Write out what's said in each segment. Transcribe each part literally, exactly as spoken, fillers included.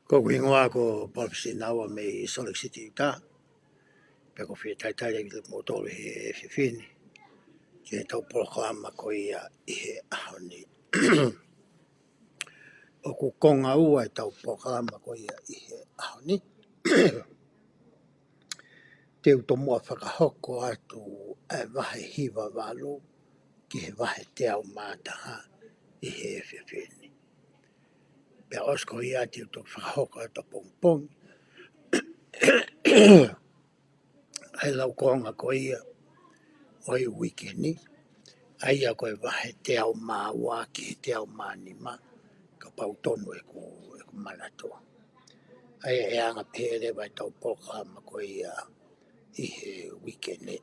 Ko hoku hingoa ko Paula Sinaua mei Salt Lake City, Utah. Pea ʻoku ou fie talitali ʻa kimoutolu he efiafi ni ki heʻetau polokalama ko ia ʻi he ʻaho ni. ʻOku konga ua ʻetau polokalama ko ia ʻi he ʻaho ni. Te u tomuʻa fakahoko atu ʻa e vahe hiva valu ki he vahe teau mā taha ʻi he efiafi ni. Pea ʻosi ko ia te u toki fakahoko atu ʻapongipongi ʻa e laukonga ko ia ʻo e uike ni, ʻa ia ko e vahe teau mā ua ki he teau mā nima, kapau ʻoku tonu ʻeku, ʻeku manatu. ʻA ia ʻe anga pē leva ʻetau polokalama ko ia ʻi he uike ni.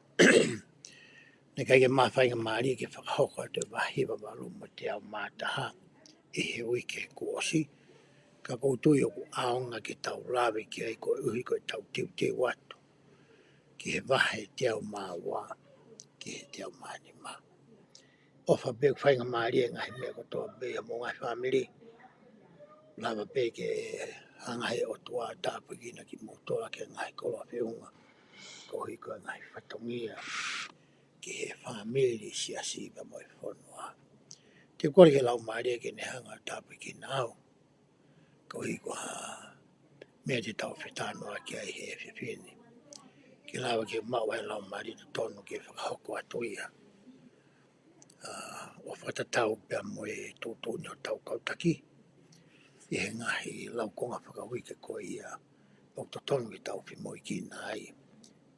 Naʻe ʻikai ke ma faingamālie ke fakahoko atu e vahe hiva valu mo e teau mā taha ʻi he uike kuo ʻosi, ka ʻoku ou tui ʻoku ʻaonga ke tau lave ki ai koeʻuhi ko ʻetau teuteu atu ki he vahe teau mā ua ki he teau mā nima. ʻOfa pē ʻoku faingamālie e ngaahi meʻa kotoa pē ʻi homou ngaahi fāmili. Lava pē ke hanga he ʻOtua ʻo tāpuekina kimoutolu ʻaki e ngaahi koloa feʻunga, koeʻuhi ko e ngaahi fatongia ki he fāmili, siasi pea mo e fonua. Te u kole ki he Laumālie ke ne hanga ʻo tāpuekina au koeʻuhi ko ha meʻa te tau fetalanoaʻaki ai he efiafi ni, ke lava ke maʻu ʻa e laumālie totonu ke fakahoko atu ia, ʻa, ʻo fakatatau pea mo e tuʻutuʻuni hotau kau taki ʻi he ngaahi laukonga fakauike ko ia ʻoku totonu ke tau femoʻuekina ai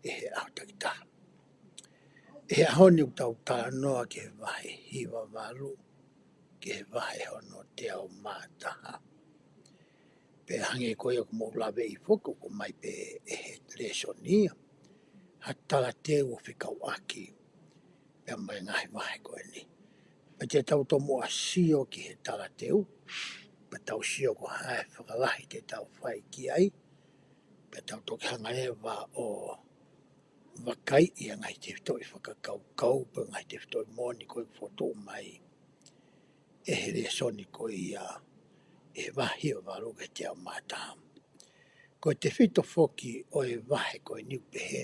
ʻi he ʻaho takitaha. ʻI he ʻaho ni ʻoku tau talanoa ki he vahe hiva valu ki he vahe hono teau mā taha. Pea hangē ko ia ʻoku mou laveʻi foki, ʻoku ʻomai pē ʻe he lēsoni ia ha talateu ʻo fekauʻaki pea mo e ngaahi vahe ko eni. Pea te tau tomuʻa sio ki he talateu, pea tau sio ko e hā e fakalahi te tau fai ki ai, pea tau toki hanga leva ʻo vakaiʻi ʻa e ngaahi tefitoʻi fakakaukau pe ngaahi tefitoʻi moʻoni ko ē ʻoku fokotuʻu mai ʻe he lēsoni ko ia ʻi he vahe hiva valu ki he teau mā taha. Ko e tefito foki ʻo e vahe ko eni ʻoku pehē,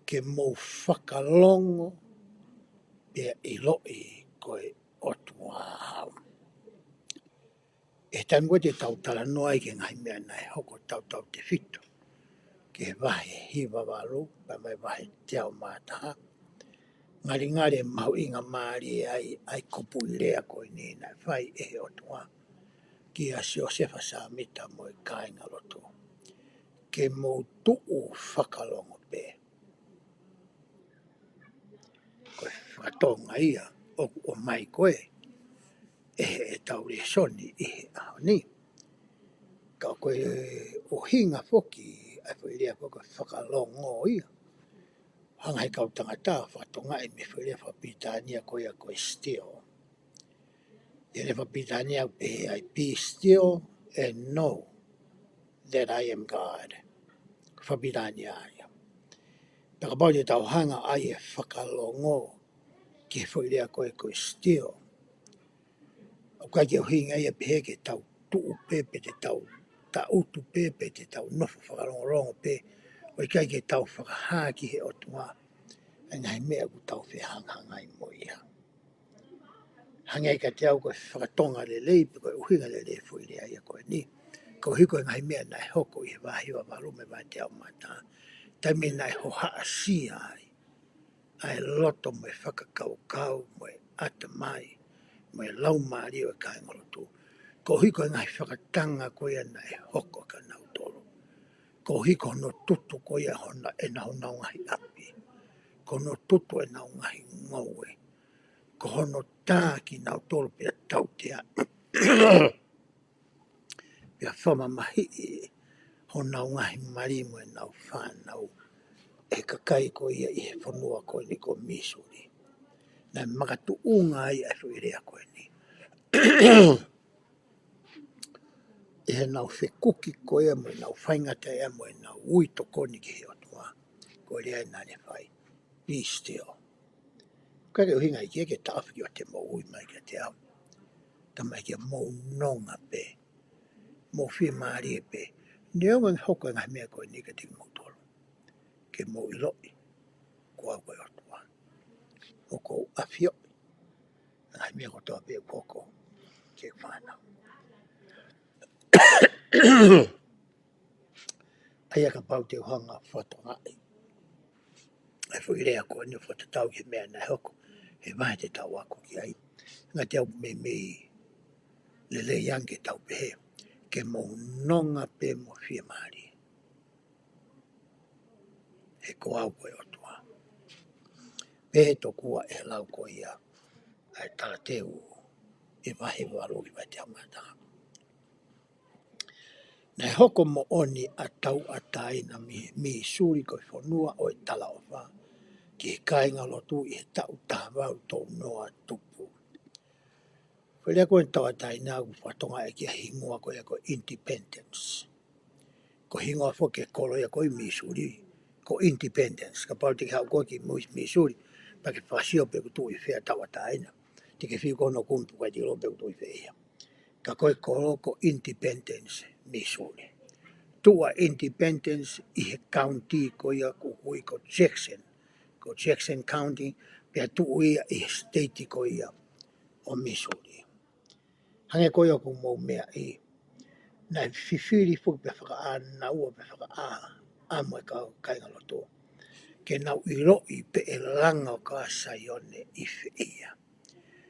ke mou fakalongo pea ʻiloʻi ko e ʻOtua au. ʻI he taimi ko ē te tau talanoa ai ki he ngaahi meʻa naʻe hoko, tautautefito ki he vahe hiva valu pea mo e vahe teau mā taha, ngalingali ʻe mahuʻingamālie ai ʻa e kupuʻi lea ko eni naʻe fai ʻe he ʻOtua kia Siosefa Sāmita mo e kāingalotu. Ke mou tuʻu fakalongo pē. Ko e fakatonga ia ʻoku ʻomai ko ē ʻe heʻetau lēsoni ʻi he ʻaho ni. Ka ko e ʻuhinga foki ʻa e foʻi lea ko ē ko e fakalongo ia, hanga he kau tangata ʻo fakatongaʻi mei he foʻi lea fakapilitānia ko ia ko e still. ʻI he lea fakapilitānia ʻoku pehē ai, "Be still and know that I am God." Ko e fakapilitānia ia. Pea kapau te tau hanga ai ʻo fakalongo ki he foʻi lea ko ē ko e still, ʻoku ʻikai ke ʻuhinga ia pehē ke tau tuʻu pē, pe te tau taʻutu pē, pe te tau nofo fakalongolongo pē, ʻo ʻikai ke tau fakahā ki he ʻOtua ʻa e ngaahi meʻa ʻoku tau fehangahangai mo ia. Hangē kiate au ko e fakatonga lelei, pe ko e ʻuhinga lelei e foʻi lea ia ko eni, koeʻuhi ko e ngaahi meʻa naʻe hoko ʻi he vahe hiva valu mo e vahe teau mā taha, taimi naʻe hohaʻasia ai ʻa e loto mo e fakakaukau mo e ʻatamai mo e laumālie ʻo e kāingalotu, koeʻuhi ko e ngaahi fakatanga ko ia naʻe hoko kia nautolu, koeʻuhi ko hono tutu ko ia hona, ʻenau, honau ngaahi ʻapi, ko hono tutu ʻenau ngaahi ngoue, ko hono tā kinautolu pea tautea, pea fakamamahiʻi honau ngaahi mali mo ʻenau fānau ʻe he kakai ko ia ʻi he fonua ko eni ko Missouri. Naʻe makatuʻunga ai ʻa e foʻi lea ko eni ʻi heʻenau fekuki ko ia mo ʻenau faingataʻaʻia mo ʻenau ui tokoni ki he ʻOtua. Ko e lea naʻá ne fai, "Be still." ʻIkai ke ʻuhinga ia ke taʻofi ki ʻo te mou ui mai kiate au. Tala mai ke mou nonga pē. mou fiemālie pē. Neongo e hoko e ngaahi meʻa ko eni kiate kimoutolu, ke mou ʻiloʻi ko au ko e ʻOtua. ʻOku ou ʻafioʻi e ngaahi meʻa kotoa pē ʻoku hoko ki heʻeku fānau. ʻA ia kapau te u hanga ʻo fakatokangaʻi ʻa e foʻi lea ko eni ʻo fakatatau ki he meʻa naʻe hoko he vahe te tau ako ki ai, ngata ai ʻoku meimei lelei ange ke tau pehē, ke mou nonga pē mo fiemālie, he ko au ko e ʻOtua. Pehē tokua ʻe he lau ko ia ʻa e talateu ʻi he vahe valu ki he vahe teau mā taha. Naʻe hoko moʻoni ʻa tauʻatāina mei Mīsuli ko e fonua ʻo e talaʻofa ki he kāingalotu ʻi he taʻu taha valu tolu noa tupu. Ko e lea ko ē tauʻatāina ʻoku fakatokangaʻi ki he hingoa ko ia ko e Independence. Ko e hingoa foki e kolo ia ko ē ʻi Mīsuli ko Independence. Kapau te ke haʻu koe ki Mui-, Mīsuli, pea ke fakasio pe ʻoku tuʻu ʻi fē ʻa tauʻatāina, te ke fiu koe hono kumi pea ʻikai te ke ʻilo pe ʻoku tuʻu ʻi fē ia. Ka ko e kolo ko Independence, Mīsuli. Tuʻu ʻa Independence ʻi he county ko ia ʻoku ui ko Jackson. Ko Jackson County, pea tuʻu ia ʻi he state ko ia ʻo Mīsuli. Hangē ko ia ʻoku mou meaʻi, naʻe fifili foki pea fakaʻānaua pea fakaʻā ʻa e kau kāingalotu ke nau ʻiloʻi pe ʻe langa ʻo kā Saione ʻi fē ia.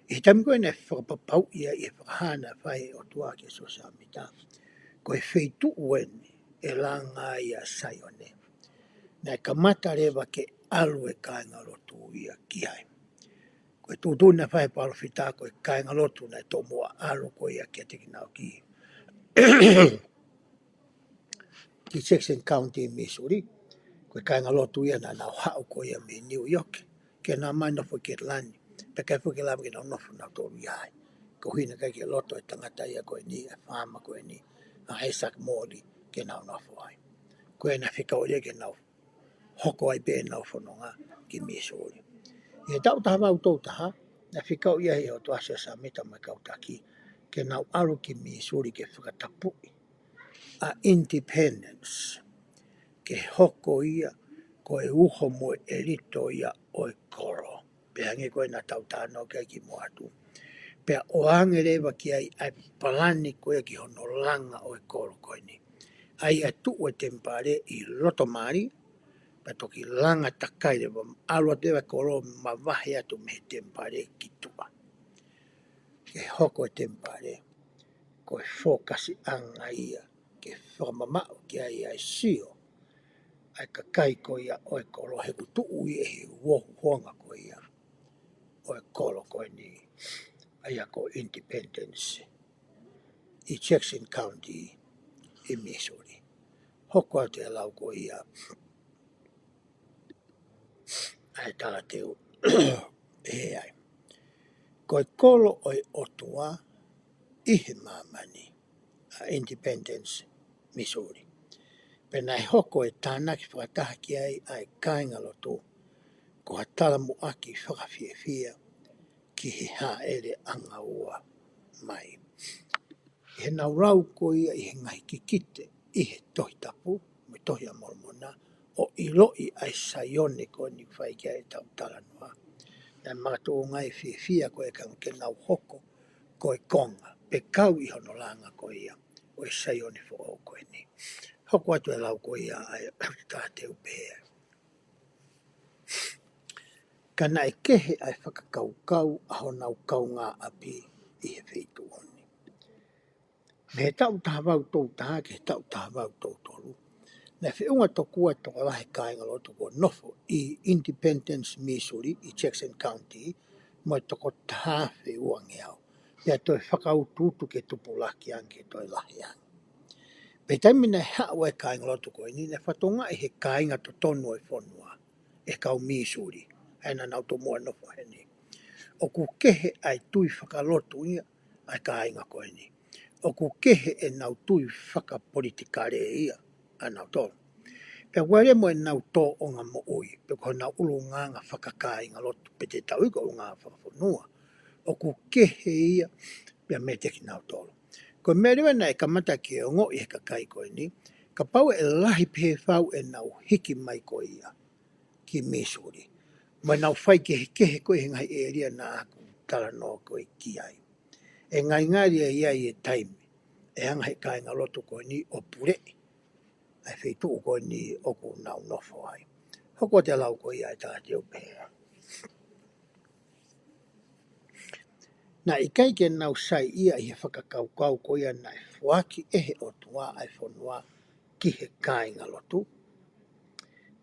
ʻI he taimi ko ē naʻe fakapapauʻi ai ʻi he fakahā naʻe fai ʻe he ʻOtua kia Siosefa Sāmita, ko e feituʻu eni ʻe langa ai ʻa Saione, naʻe kamata leva ke ʻalu e kāingalotu ia ki ai. Ko e tuʻutuʻuni naʻe fai ʻe he palōfita ko e kāingalotu naʻe tomuʻa ʻalu ko ia kiate kinautolu ki Jackson County, Missouri. Ko e kāingalotu ia naʻa nau haʻu ko ia mei New York ke nau ō mai nofo ʻi Ketilani, pea ʻikai foki ke lava ke nau nofo nautolu ia ai. Ko e ʻuhinga ʻikai ke loto e tangata ia ko eni, e faama ko eni, ʻa Isaac Morley, ke nau nofo ai. Ko ia naʻe fekau ia ke nau hoko ai pē ʻenau fononga ki Missouri. ʻI he taʻu taha valu tolu taha, naʻe fekau ia ʻe he ʻOtua ʻa Siosefa Sāmita mo e kau taki ke nau ʻalu ki Missouri ke fakatapuʻi ʻa Independence, ke hoko ia ko e uho mo e ʻelito ia ʻo e kolo. Pea hangē ko ē naʻa tau talanoa ki ai kimuʻa atu. Pea ʻoange leva ki ai ʻa e palani ko ia ki hono langa ʻo e kolo ko eni. ʻA ia ʻe tuʻu e temipale ʻi loto mali, pea toki langa takai leva, ʻalu atu leva e kolo mavahe atu mei he temipale ki tuʻa. Ke hoko e temipale ko e fokasiʻanga ia ke fakamamaʻu ki ai ʻa e sio ʻa e kakai ko ia ʻo e kolo, he ʻoku tuʻu ia ʻi he uohu honga ko ia ʻo e kolo ko eni, ʻa ia ko Independence, ʻi Jackson County ʻi Missouri. Hoko atu e lau ko ia ʻa e talateu ʻe hē ai. Ko e kolo ʻo e ʻOtua ʻi he māmani, ʻa Independence, Missouri. Pea naʻe hoko e tānaki fakataha ki ai ʻa e kāingalotu ko ha talamuʻaki fakafiefia ki he hāʻele ʻanga ua mai. ʻI heʻenau lau ko ia ʻi he ngaahi kikite ʻi he Tohi Tapu mo e Tohi ʻa Molomona, ʻo ʻiloʻi ʻa e Saione ko eni ʻoku fai ki ai ʻetau talanoa, naʻe makatuʻunga e fiefia ko ē ke nau hoko ko e konga, pe kau ʻi hono langa ko ia ʻo e Saione foʻou ko eni. Hoko atu e lau ko ia ʻa e talateu pehē: Ka naʻe kehe ʻa e fakakaukau ʻa honau kaungāʻapi ʻi he feituʻu ni. Mei he taʻu taha valu tolu taha ki he taʻu taha valu tolu tolu, naʻe feʻunga tokua e tokolahi e kāingalotu kuo nofo ʻi Independence, Missouri, ʻi Jackson County, mo e toko taha afe uangeau. Pea toe fakautuutu ke tupulaki ange, toe lahi ange. Pea taimi naʻe haʻu ai e kāingalotu ko eni, naʻe fakatokangaʻi ʻe he kāinga totonu ʻo e fonua, ʻe he kau Missouri, ʻa ia naʻa nau tomuʻa nofo heni, ʻoku kehe ʻa e tui fakalotu ia ʻa e kāinga ko eni. ʻOku kehe ʻenau tui fakapolitikale ia ʻanautolu. Pea ʻoku ʻi ai leva mo ʻenau tōʻonga moʻui, pe ko honau ʻulungaanga fakakāingalotu, pe te tau ui ko e ʻulungaanga fakafonua, ʻoku kehe ia pea meiate kinautolu. Ko Ko e meʻa leva naʻe kamata ke ongoʻi he kakai ko eni, kapau ʻe lahi pē he fau ʻenau hiki mai ko ia ki Missouri, mo ʻenau fai kehekehe ko ē he ngaahi ʻēlia naʻa ku talanoa ko ē ki ai, ʻe ngalingali ai ʻa e taimi ʻe hanga he kāingalotu ko eni ʻo puleʻi ʻa e feituʻu ko eni ʻoku nau nofo ai. Hoko atu e lau ko ia ʻa e talateu, pehē: Naʻe ʻikai ke nau saiʻia ʻi he fakakaukau ko ia naʻe foaki ʻe he ʻOtua ʻa e fonua ki he kāingalotu,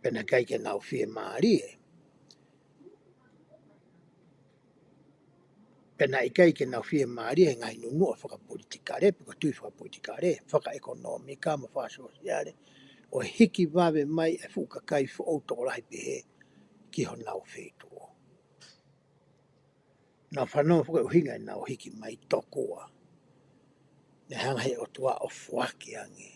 pea naʻe ʻikai ke nau fiemālie pea naʻe ʻikai ke nau fiemālie he ngaahi nunuʻa fakapolitikale, pe ko e tui fakapolitikale, fakaʻekonōmika mo fakasōsiale, ʻo e hiki vave mai ʻa e fuʻu kakai foʻou tokolahi pehē ki honau feituʻu. Naʻa nau fanongo foki ki he ʻuhinga ʻenau hiki mai, tokua naʻe hanga he ʻOtua ʻo foaki ange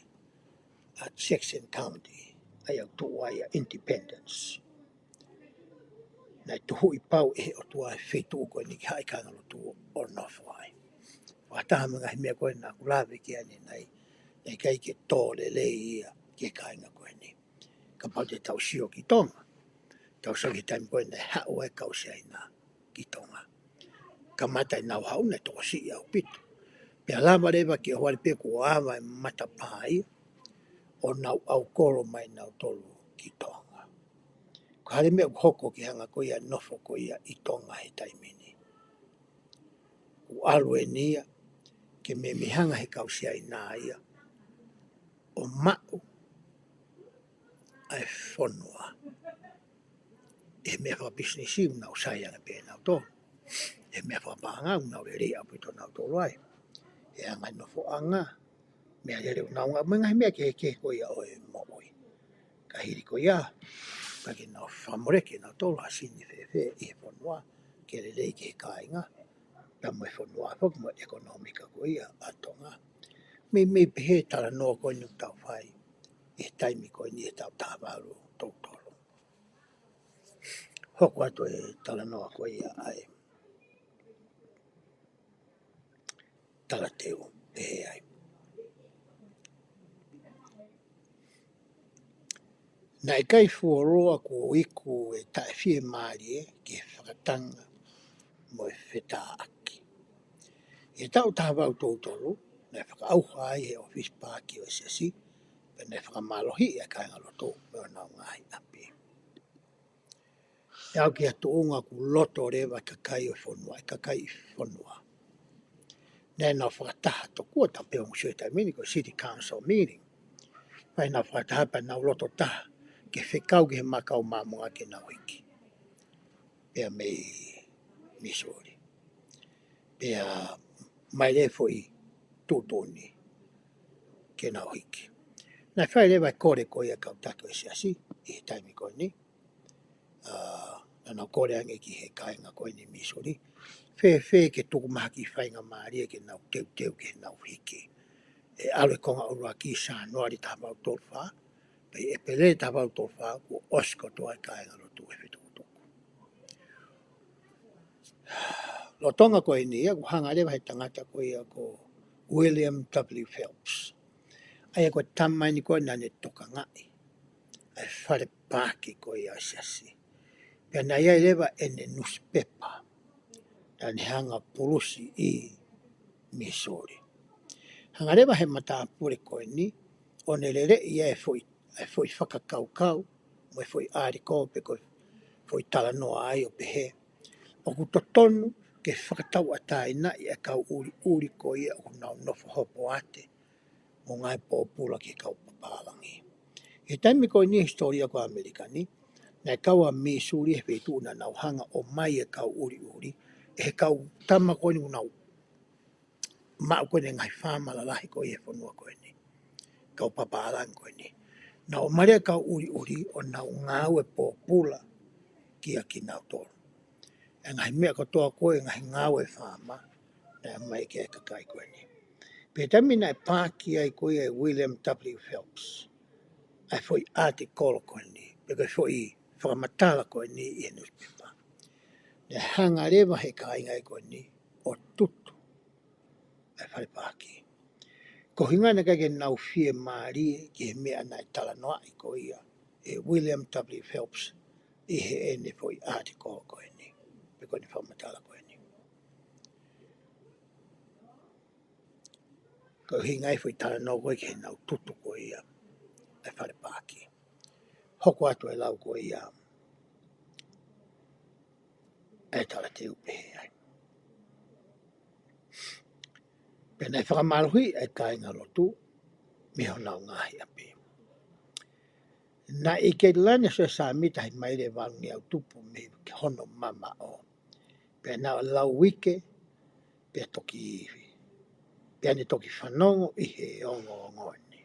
ʻa Jackson County, ʻa ia ʻoku tuʻu ai ʻa Independence. Naʻe tuhuʻi pau ʻe he ʻOtua e feituʻu ko eni ke haʻi kāingalotu ʻo nofo ai. Fakataha mo e ngaahi meʻa ko ē naʻa ku lave ki ai ʻanenai, naʻe ʻikai ke tō lelei ia ki he kāinga ko eni. Kapau te tau sio ki Tonga, tau sio ki he taimi ko ē naʻe haʻu ai e kau Siaina ki Tonga. Kamata ʻenau haʻu naʻe tokosiʻi ʻaupito. Pea lava leva ke ʻohovale pē kuo ava e matapā ia, ʻo nau ʻaukolo mai nautolu ki Tonga. Ko e hā e meʻa ʻoku hoko ki he anga ko ia e nofo ko ia ʻi Tonga he taimi ni? ʻOku ʻalu eni ia ke meimei hanga he kau Siaina ia ʻo maʻu ʻa e fonua. ʻI he meʻa fakapisinisi ʻoku nau sai ange pē nautolu. ʻI he meʻa fakapaʻanga ʻoku nau lelei ʻaupito nautolu ai. He anga e nofoʻanga, meʻalele ʻoku nau ngāue, mo e ngaahi meʻa kehekehe ko ia ʻo e moʻui. Ka hili ko ia, ka ke nau fakamoleki nautolu ha sini fēfē ʻi he fonua, ke lelei ki he kāinga, pea mo e fonua foki mo e ʻekonōmika ko ia ʻa Tonga. Meimei pehē e talanoa ko eni ʻoku tau fai ʻi he taimi ko eni ʻi he taʻu taha valu tolu tolu. Hoko atu e talanoa ko ia ʻa e talateu, pehē ai: Naʻe ʻikai fuoloa kuo iku e taʻefiemālie ki he fakatanga mo e fetāʻaki. ʻI he taʻu taha valu tolu tolu, naʻe fakaʻauha ai he ʻōfisi paaki ʻo e Siasi, pea naʻe fakamālohiʻi ʻa e kāingalotu mo ʻenau ngaahi ʻapi. ʻE aʻu ki ha tuʻunga kuo loto leva e kakai ʻo e fonua, e kakai ʻi fonua. Naʻa nau fakataha tokua, ta pē ʻoku sio he taimi ni ko e City Council meeting. Pea nau fakataha pea nau loto taha ke fekau ki he Maʻa Kau Māmonga ke nau hiki pea mei Missouri. Pea mai leva e foʻi tuʻutuʻuni ke nau hiki. Naʻe fai leva e kole ko ia ʻa e kau taki ʻo e Siasi ʻi he taimi ko eni. ʻA, naʻa nau kole ange ki he kāinga ko eni Missouri, fēfē ke tuku mai ha kiʻi faingamālie ke nau teuteu ke nau hiki. ʻE ʻalu e konga ʻuluaki Sānuali taha valu tolu fā, pea ʻi ʻEpeleli taha valu tolu fā, kuo ʻosi kotoa e kāingalotu he fetukutuku. Lolotonga ko eni ia, kuo hanga leva he tangata ko ia ko William W. Phelps, ʻa ia ko e tama eni ko ē naʻa ne tokangaʻi ʻa e fale paaki ko ia ʻo e Siasi. Pea naʻe ʻi ai leva ʻene nusipepa naʻa ne hanga ʻo pulusi ʻi Missouri. Hanga leva he matāpule ko eni ʻo ne leleʻi ʻa e foʻi, ʻa e foʻi fakakaukau mo e foʻi ʻāliko pe ko e foʻi talanoa ai ʻo pehē, ʻoku totonu ke fakatauʻatāinaʻi ʻa e kau ʻuliʻuli ko ia ʻoku nau nofo hopoate mo ngāue pōpula ki he kau papālangi. He taimi ko eni he hisitōlia ko ē ʻa ʻAmelika ni, naʻe kau ʻa Missouri he feituʻu naʻa nau hanga ʻo ʻomai e kau ʻuliʻuli, ʻe he kau tama ko eni ʻoku nau maʻu ko eni e ngaahi faama lalahi ko ia he fonua ko eni, kau papālangi ko eni. Nau ʻomai e kau ʻuliʻuli ʻo nau ngāue pōpula kia kinautolu. E ngaahi meʻa kotoa ko ē, ngaahi ngāue faama, naʻe ʻomai ki ai e kakai ko eni. Pea taimi naʻe paaki ai ko ia ʻe William W. Phelps ʻa e foʻi ʻātikolo ko eni, pe ko e foʻi fakamatala ko eni ʻi he nusipepa, naʻe hanga leva he kāinga ko eni ʻo tutu ʻa e fale paaki. Ko e ʻuhinga naʻe ʻikai ke nau fiemālie ki he meʻa naʻe talanoaʻi ko ia ʻe William W. Phelps ʻi heʻene foʻi ʻātikolo ko eni, pe ko ʻene fakamatala ko eni. Ko e ʻuhinga ia e foʻi talanoa ko ē ki heʻenau tutu ko ia ʻa e fale paaki. Hoko atu e lau ko ia ʻa e talateu pehē ai. Pea naʻe fakamālohiʻi ʻa e kāingalotu mei honau ngaahi ʻapi. Naʻe ʻi Ketilani ʻa Siosefa Sāmita he maile ʻe valungeau tupu mei hono mamaʻo. Pea naʻe lau uike, pea toki, pea ne toki fanongo ʻi he ongoongo ni.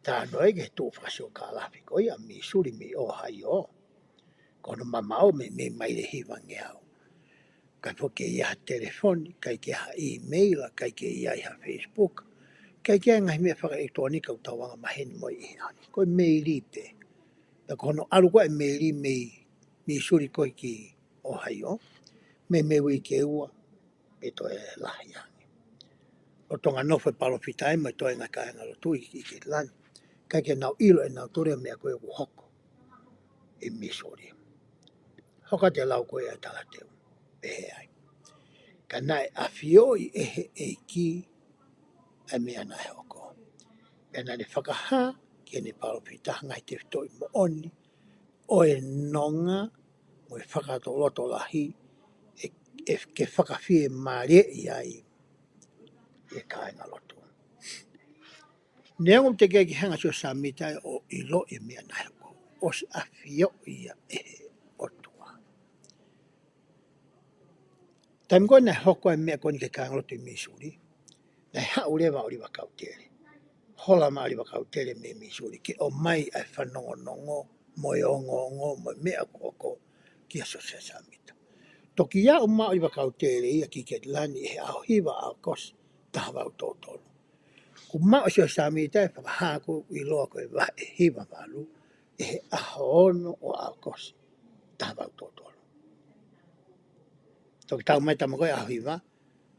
Talanoa ia ki he tuʻu fakasiokālafi ko ia ʻa Mīsuli mei ʻOhaiō. Ko hono mamaʻo mei, mei maile hivangeau. ʻIkai foki ke ʻi ai ha telefoni, ʻikai ke ʻi ai ha email, ʻikai ke ʻi ai ha Facebook. ʻIkai ke ʻi ai ha ngaahi meʻa fakaʻilekitulōnika ʻoku tau anga maheni mo ia ʻi he ʻaho ni. Ko e meili pē. Pea ko hono ʻalu ko ē e meili mei, Mīsuli ko ē ki ʻOhaiō, meimei uike ua, pea toe lahi ange. Lolotonga nofo e palōfita ia mo e toenga kāingalotu ʻi, ʻi Ketilani, ʻikai ke nau ʻilo ʻe nautolu e meʻa ko ē ʻoku hoko ʻi Mīsuli. Hoko atu e lau ko ia ʻa e talateu, pehē ai. Ka naʻe ʻafioʻi ʻe he ʻEiki ʻa e meʻa naʻe hoko. Pea naʻa ne fakahā ki heʻene palōfita ha ngaahi tefitoʻi moʻoni ʻo e nonga mo e fakalotolahi ʻe, ʻe, ke fakafiemālieʻi ai e kāingalotu. Neongo teʻeki ke hanga ʻe Siosefa Sāmita ia ʻo ʻiloʻi e meʻa naʻe hoko, ʻosi ʻafioʻi ia ʻe he ʻOtua. Taimi ko ē naʻe hoko ai e meʻa ko eni ki he kāingalotu ʻi Mīsuli, naʻe haʻu leva ʻa ʻOliva Kautele. Hola mai ʻa ʻOliva Kautele mei Mīsuli ke ʻomai ʻa e fanongonongo mo e ongoongo mo e meʻa ʻoku hoko kia Siosefa Sāmita. Toki aʻu mai ʻa ʻOliva Kautele ia ki Ketilani ʻi he ʻaho hiva ʻAokosi taha valu tolu tolu. Kuo maʻu ʻe Siosefa Sāmita e fakahā ko ē ʻoku ʻiloa ko e vahe hiva valu ʻi he ʻaho ono ʻo ʻAokosi taha valu tolu tolu. Toki tau mai tama ko ē ʻaho hiva,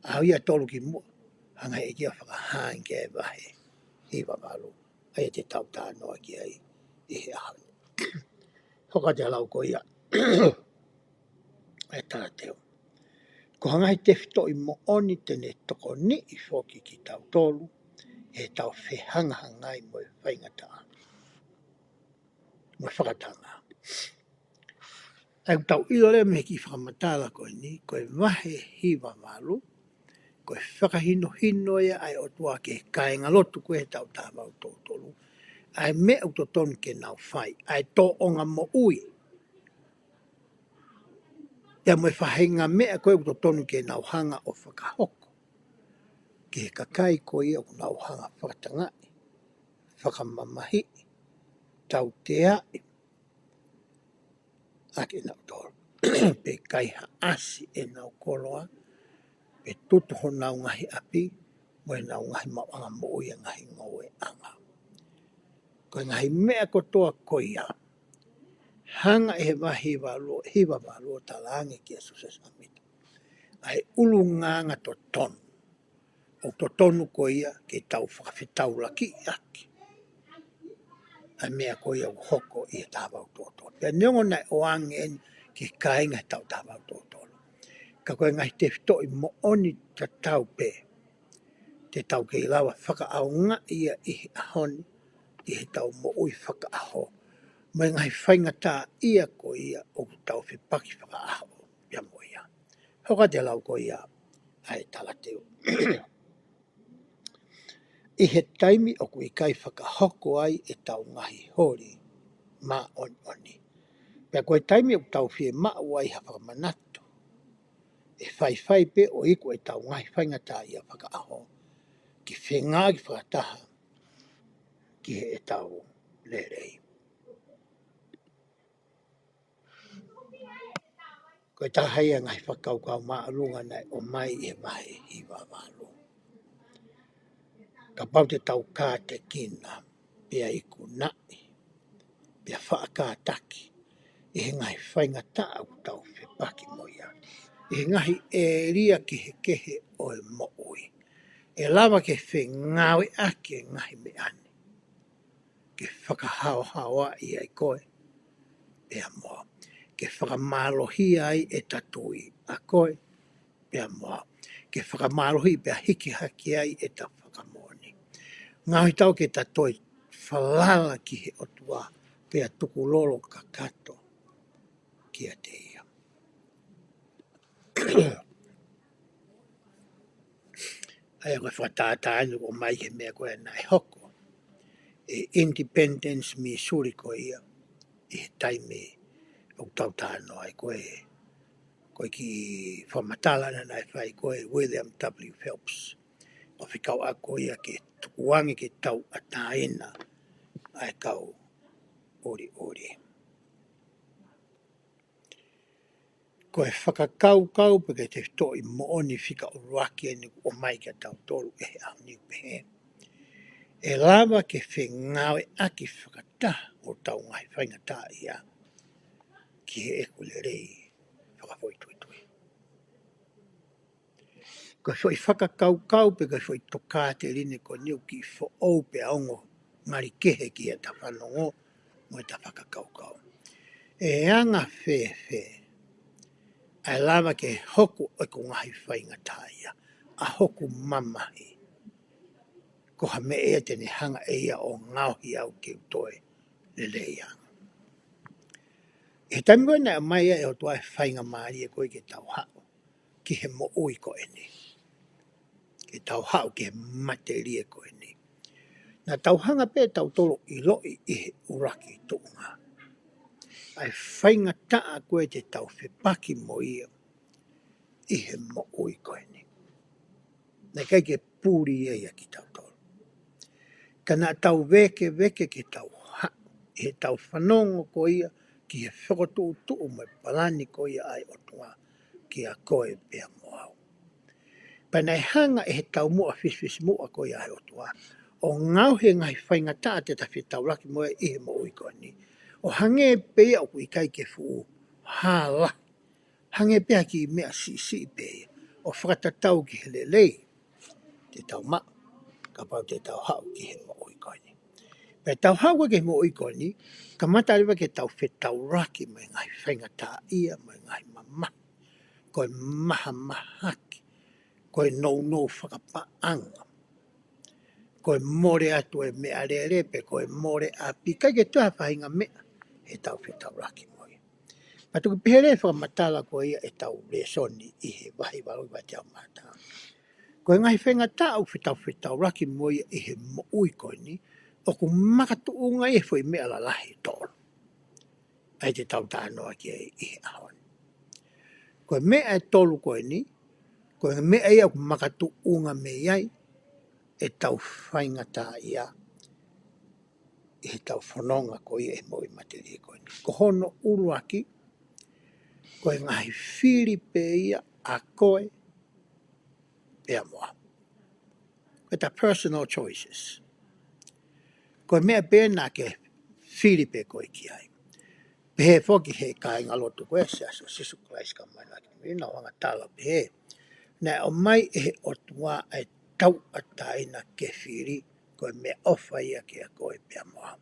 ʻaho ia ʻe tolu kimuʻa, hanga ʻe he ʻEiki ʻo fakahā ange ki ai e vahe hiva valu, ʻa ia te tau talanoa ki ai ʻi he ʻaho ni. Hoko atu e lau ko ia ʻa e talateu. Ko e ngaahi tefitoʻi moʻoni te ne tokoniʻi foki kitautolu ʻi heʻetau fehangahangai mo e faingataʻa mo e fakatanga. ʻA ia ʻoku tau ʻilo leva mei he kiʻi fakamatala ko eni, ko e vahe hiva valu, ko e fakahinohino ia ʻa e ʻOtua ki he kāingalotu ko ē he taʻu taha valu tolu tolu, ʻa e meʻa ʻoku totonu ke nau fai, ʻa e tōʻonga moʻui. Pea mo e faʻahinga meʻa ko ē ʻoku totonu ke nau hanga ʻo fakahoko ki he kakai ko ia ʻoku nau hanga ʻo fakatangaʻi, fakamamahiʻi, tauteaʻi ʻaki ʻe nautolu. Pe kaihaʻasi ʻenau koloa, pe tutu honau ngaahi ʻapi, mo ʻenau ngaahi maʻuʻanga moʻui ʻa e ngaahi ngoueʻanga. Ko e ngaahi meʻa kotoa ko ia, hanga ʻe he vahe hiva valu, hiva valu ʻo talaange kia Siosefa Sāmita ʻa e ʻulungaanga totonu ʻoku totonu ko ia ke tau fakafetaulakiʻi ʻaki ʻa e meʻa ko ia ʻoku hoko ʻi he taha valu tolu tolu. Pea neongo naʻe ʻoange eni ki he kāinga he taʻu taha valu tolu tolu, ka ko e ngaahi tefitoʻi moʻoni tatau pē te tau kei lava fakaʻaongaʻi ia ʻi he ʻaho ni, ʻi heʻetau moʻui fakaʻaho, mo e ngaahi faingataʻaʻia ko ia ʻoku tau fepaki fakaʻaho ia mo ia. Hoko atu e lau ko ia ʻa e talateu. ʻI he taimi ʻoku ʻikai fakahoko ai ʻetau ngaahi holi māʻoniʻoni, pea ko e taimi ʻoku tau fiemaʻu ai ha fakamanatu, ʻe faifai pē ʻo iku ʻetau ngaahi faingataʻaʻia fakaʻaho ke fengāueʻaki fakataha ki heʻetau lelei. Ko e taha ia e ngaahi fakakaukau māʻolunga naʻe ʻomai ʻi he vahe hiva valu. Kapau te tau kātekina, pea ikunaʻi, pea faʻa kātaki ʻi he ngaahi faingataʻa ʻoku tau fepaki mo ia ʻi he ngaahi ʻēlia kehekehe ʻo e moʻui, ʻE lava ke fengāueʻaki e ngaahi meʻa ni ke fakahaohaoaʻi ai koe pea mo au, ke fakamālohia ai ʻeta tui ʻa koe pea mo au, ke fakamālohi pea hiki hake ai ʻeta fakamoʻoni. Ngaohi tau ke ta toe falala ki he ʻOtua pea tukulolo kakato kiate ia. ʻA ia ko e fakatātā ʻeni ʻoku ʻomai he meʻa ko ē naʻe hoko ʻi Independence, Missouri ko ia, ʻi he taimi ʻoku tau talanoa ai ko ē, ko e kiʻi fakamatala naʻe fai ko ē William W. Phelps, ʻo fekauʻaki ko ia ke tukuange ke tauʻatāina ʻa e kau ʻoliʻoli. Ko e fakakaukau pe ko e tefitoʻi moʻoni fika ʻuluaki ʻeni ʻoku ʻomai kia tautolu ʻi he ʻaho ni ʻoku pehē: ʻE lava ke fengāueʻaki fakataha hotau ngaahi faingataʻaʻia ki heʻeku lelei fakafoʻituitui. Ko e foʻi fakakaukau pe ko e foʻi tokāteline ko eni ʻoku kiʻi foʻou pea ongo ngali kehe ki heʻeta fanongo mo ʻeta fakakaukau. ʻE anga fēfē ʻa e lava ke hoko ʻeku ngaahi faingataʻaʻia, ʻa hoku mamahi, ko ha meʻa ia te ne hanga ʻe ia ʻo ngaohi au ke u toe lelei ange? ʻI he taimi ko ē naʻe ʻomai ai ʻe he ʻOtua e faingamālie ko ē ke tau haʻu ki he moʻui ko eni, ke tau haʻu ki he matelie ko eni, naʻa tau hanga pē tautolu ʻo ʻiloʻi ʻi he ʻuluaki tuʻunga ʻa e faingataʻa ko ē te tau fepaki mo ia ʻi he moʻui ko eni. Naʻe ʻikai ke puli ia ʻia kitautolu, ka naʻa tau vēkeveke ke tau haʻu ʻi heʻetau fanongo ko ia ki he fokotuʻutuʻu mo e palani ko ia ʻa e ʻOtua kia koe pea mo au. Pea naʻe hanga ʻe he taumuʻa fisifisimuʻa ko ia ʻa e ʻOtua ʻo ngaohi e ngaahi faingataʻa te ta fetaulaki mo ia ʻi he moʻui ko eni, ʻo hangē pē ia ʻoku ʻikai ke fuʻu hā lahi, hangē pē ha kiʻi meʻa siʻisiʻi pē ia ʻo fakatatau ki he lelei te tau maʻu kapau te tau haʻu ki he moʻui ko eni. Pea tau haʻu ko ē ki he moʻui ko eni, kamata leva ke tau fetaulaki mo e ngaahi faingataʻaʻia, mo e ngaahi mamahi, ko e mahamahaki, ko e nounou fakapaʻanga, ko e mole atu e meʻalele pe ko e mole ʻapi, ʻikai ke toe ha faʻahinga meʻa heʻetau fetaulaki mo ia. Pea toki pehē leva e fakamatala ko ia ʻetau lēsoni ʻi he vahe valu ʻi he veesi ʻe teau mā taha: Ko e ngaahi faingataʻa ʻoku fetau fetaulaki mo ia ʻi he moʻui ko eni, ʻoku makatuʻunga ia he foʻi meʻa lalahi ʻe tolu ʻa ia te tau talanoa ki ai ʻi he ʻaho ni. Ko e meʻa ʻe tolu ko eni, ko e meʻa ia ʻoku makatuʻunga mei ai ʻetau faingataʻaʻia ʻi heʻetau fononga ko ia ʻi he moʻui matelie ko eni. Ko hono ʻuluaki, ko e ngaahi fili pē ia ʻa koe pea mo au. Ko ʻeta personal choices. Ko e meʻa pē naʻa ke fili pē koe ki ai. Pehē foki he kāingalotu ko ē ʻa e Siasi ʻo Sīsū Kalaisi ka mena ki mena ʻo hanga tala pehē, naʻe ʻomai ʻe he ʻOtua ʻa e tauʻatāina ke fili, ko e meʻaʻofa ia kia koe pea mo au.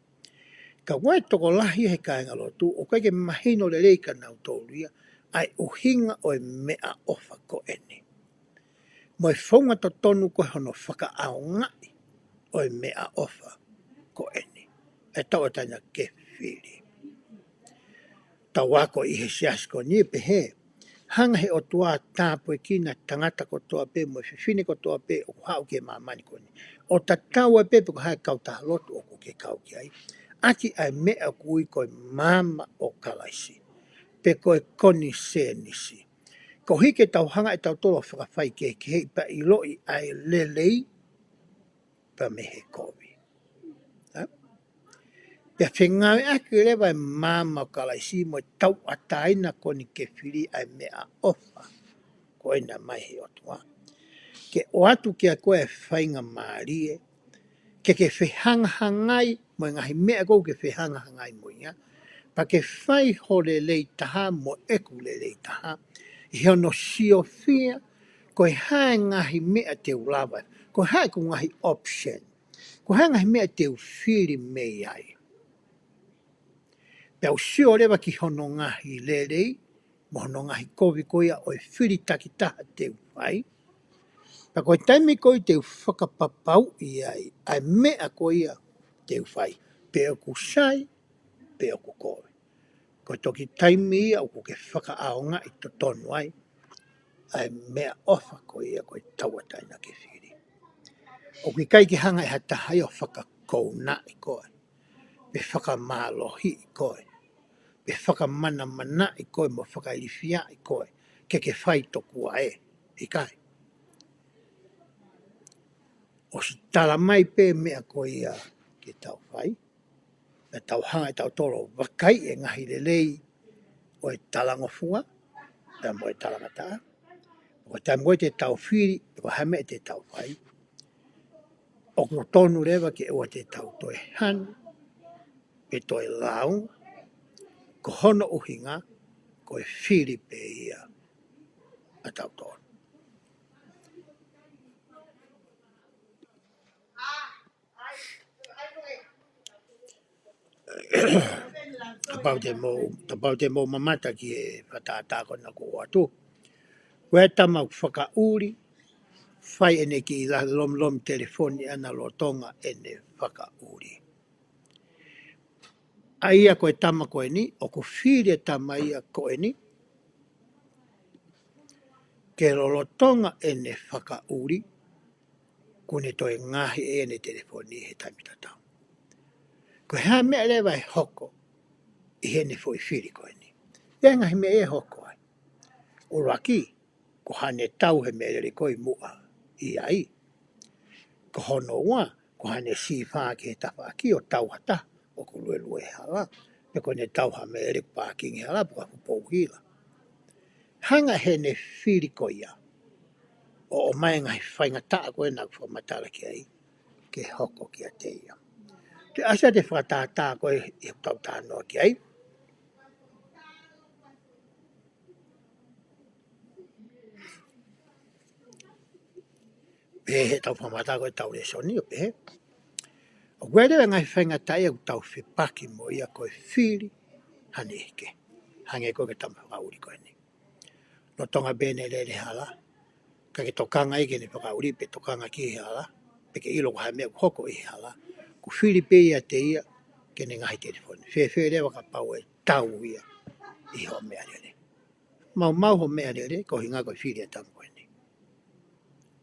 Ka ʻoku ʻi ai e tokolahi he kāingalotu ʻoku ʻikai ke mahino lelei kia nautolu ia ʻa e ʻuhinga ʻo e meʻaʻofa ko eni, mo e founga totonu ko ē hono fakaʻaongaʻi ʻo e meʻaʻofa ko eni, ʻa e tauʻatāina ke fili. Tau ako ʻi he siasi ko eni ʻe pehē, hanga ʻe he ʻOtua ʻo tāpuekina e tangata kotoa pē mo e fefine kotoa pē ʻoku haʻu ki he māmani ko eni, ʻo tatau ai pē pe ko e hā e kautaha lotu ʻoku ke kau ki ai, ʻaki ʻa e meʻa ʻoku ui ko e maama ʻo Kalaisi, pe ko e konisēnisi. Koeʻuhi ke tau hanga ʻe tautolu ʻo fakafaikehekeheʻi pea ʻiloʻi ʻa e lelei pea mei he kovi. Hā? Pea fengāueʻaki leva e maama ʻo Kalaisi mo e tauʻatāina ko eni ke fili ʻa e meʻaʻofa ko ē naʻe ʻomai ʻe he ʻOtua, ke ʻoatu kia koe e faingamālie ke ke fehangahangai mo e ngaahi meʻa ʻoku ke fehangahangai mo ia, pea ke fai ho lelei taha mo ʻeku lelei taha, ʻi hono siofia ko e hā e ngaahi meʻa te u lava, ko Ko e hā ʻeku ngaahi option? Ko e hā e ngaahi meʻa te u fili mei ai? Pea u sio leva ki hono ngaahi lelei, mo hono ngaahi kovi ko ia ʻo e fili takitaha te u fai. Pea ko e taimi ko ia te u fakapapauʻi ai ʻa e meʻa ko ia te u fai, pe ʻoku sai, pe ʻoku kovi. Ko e toki taimi ia ʻoku ke fakaʻaongaʻi totonu ai ʻa e meʻaʻofa ko ia ko e tauʻatāina ke fili. ʻOku ʻikai ke hanga ʻe ha taha ia ʻo fakakounaʻi koe, pe fakamālohiʻi koe, pe fakamanamanaʻi koe mo fakailifiaʻi koe ke ke fai tokua ē, ʻikai. ʻOsi tala mai pē meʻa ko ia ke tau fai, pea tau hanga ʻe tautolu ʻo vakaiʻi e ngaahi lelei ʻo e talangofua pea mo e talangataʻa. Ko e taimi ko ia te tau fili pe ko e hā e meʻa te tau fai, ʻoku tonu leva ke ʻoua te tau toe hanu pe toe lau, ko hono ʻuhinga ko e fili pē ia ʻa tautolu. Kapau te mou, kapau te mou mamata ki he fakatātā ko ena kuo ʻoatu. Ko e tama ʻoku fakaʻuli, fai ʻene kiʻi la-, lomilomi telefoni ʻana lolotonga ʻene fakaʻuli. ʻA ia ko e tama ko eni, ʻoku fili e tama ia ko eni ke lolotonga ʻene fakaʻuli, kuo ne toe ngaahi ʻene telefoni he taimi tatau. Ko e hā e meʻa leva ʻe hoko ʻi heʻene foʻi fili ko eni? ʻI ai e ngaahi meʻa ʻe hoko ai. ʻUluaki, ko haʻane tau he meʻalele ko ē ʻi muʻa ʻi ai. Ko hono ua, ko haʻane sīfā ki he tafaʻaki ʻo tau ha taha ʻoku luelue he hala, pe ko ʻene tau ha meʻalele ʻoku pākingi he hala, pe ko ha fuʻu pou hila. Hanga ʻe heʻene fili ko ia ʻo ʻomai e ngaahi faingataʻa ko ē naʻa ku fakamatala ki ai ke hoko kiate ia. Te u ʻasi atu e fakatātā ko ē ʻi heʻetau talanoa ki ai. Pehē heʻetau fakamatala ko ē ʻetau lēsoni ʻo pehē, ʻoku ʻi ai e ngaahi faingataʻa ia ʻoku tau fepaki mo ia ko e fili haʻane hiki. Hangē ko e tama fakaʻuli ko eni. Lolotonga pē ʻene lele he hala, ka ke tokanga ia ki heʻene fakaʻuli pe tokanga ki he hala, pe ke ʻilo ko e hā e meʻa ʻoku hoko ʻi he hala, ʻoku fili pē ia ʻiate ia ke ne ngaahi telefoni. Fēfē leva kapau ʻe tau ia ʻi hoʻo meʻalele? Maumau hoʻo meʻalele, ko e ʻuhinga ko e fili ʻa e tama ko eni.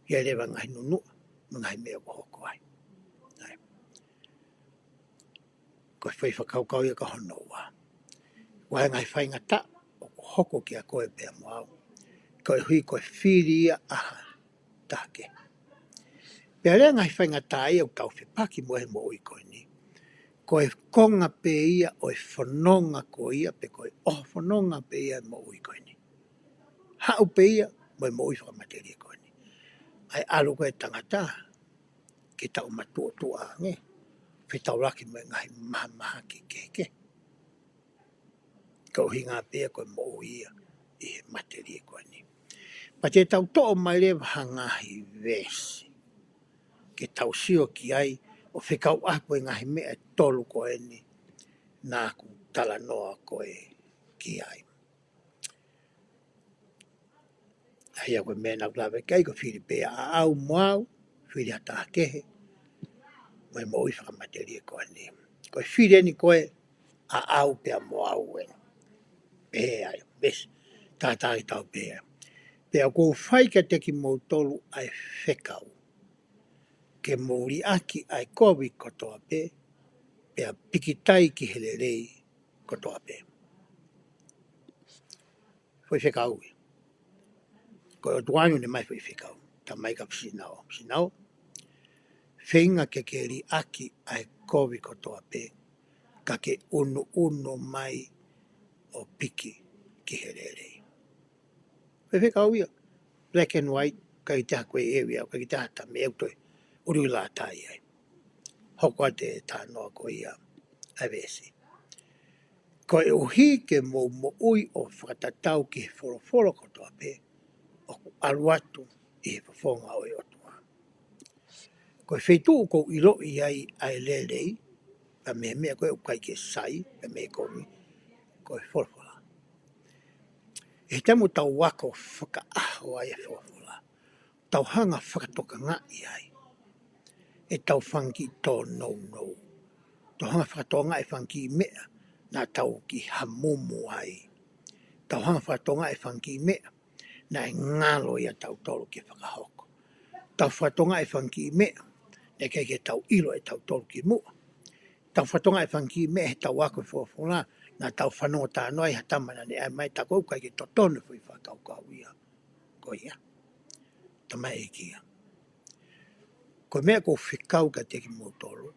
ʻI ai leva e ngaahi nunuʻa mo e ngaahi meʻa ʻoku hoko ai. ʻAi. Ko e foʻi fakakaukau ia ko hono ua. ʻOku ʻi ai e ngaahi faingataʻa ʻoku hoko kiate koe pea mo au, koeʻuhi ko e fili ia ʻa ha taha kehe. Pea ʻi ai e ngaahi faingataʻa ia ʻoku tau fepaki mo ia he moʻui ko eni. Ko e konga pē ia ʻo e fononga ko ia, pe ko e ʻoho fononga pē ia ʻo e moʻui ko eni. Haʻu pē ia mo e moʻui fakamatelie ko eni. ʻA e ʻalu ko ē ʻa e tangata ke taʻu matuʻotuʻa ange, fetaulaki mo e ngaahi mahamahaki kehekehe. Ko e ʻuhinga pē ia ko e moʻui ia ʻi he matelie ko eni. Pea te tau toʻo mai leva ha ngaahi veesi ke tau sio ki ai ʻo fekauʻaki mo e ngaahi meʻa ʻe tolu ko eni naʻa ku talanoa ko ē ki ai. ʻA ia ko e meʻa naʻa ku lave ki ai ko e fili pē ʻa au mo au, fili ha taha kehe, mo e moʻui fakamatelie ko eni. Ko e fili eni ko ē ʻa au pea mo au eni. Pehē ai, veesi tatau ki tau pē. Pea ʻoku ou fai kiate kimoutolu ʻa e fekau, ke mou liʻaki ʻa e kovi kotoa pē, pea pikitai ki he lelei kotoa pē. Foʻi fekau ia. Ko e ʻOtua ʻoku ne ʻomai foʻi fekau. Tamai kia Sīnao. Sīnao, feinga ke ke liʻaki ʻa e kovi kotoa pē, ka ke ʻunuʻunu mai ʻo piki ki he lelei. Foʻi fekau ia. Black and white, ʻikai ke ʻi ai ha ko e ʻevi au, ʻikai ke ʻi ai ha tame eu toe ʻuluʻi lata ai. Hoko atu e talanoa ko ia ʻa e veesi. Koeʻuhi ke mou moʻui ʻo fakatatau ki he folofola kotoa pē ʻoku ʻalu atu ʻi he fofonga ʻo e ʻOtua. Ko e feituʻu ʻoku ou ʻiloʻi ai ʻa e lelei, pea mei he meʻa ko ē ʻoku ʻikai ke sai, pea mei he kovi, ko e folofola. ʻI he taimi ʻoku tau ako fakaʻaho ai e folofola, tau hanga fakatokangaʻi ai ʻetau fanga kiʻi tōnounou. Tau hanga fakatokangaʻi e fanga kiʻi meʻa naʻa tau kiʻi hamumu ai. Tau hanga fakatokangaʻi e fanga kiʻi meʻa naʻe ngalo ʻiate kitautolu ke fakahoko. Tau fakatokangaʻi e fanga kiʻi meʻa naʻe ʻikai ke tau ʻilo ʻe kitautolu kimuʻa. Tau fakatokangaʻi e fanga kiʻi meʻa heʻetau ako e folofola, naʻa tau fanongo talanoa ai ha tama naʻa ne ʻai mai, tā ko ē ʻoku ʻikai ke totonu e foʻi fakakaukau ia. Ko ia. Tamaiki ia. Ko e meʻa ʻoku ou fekau kiate kimoutolu,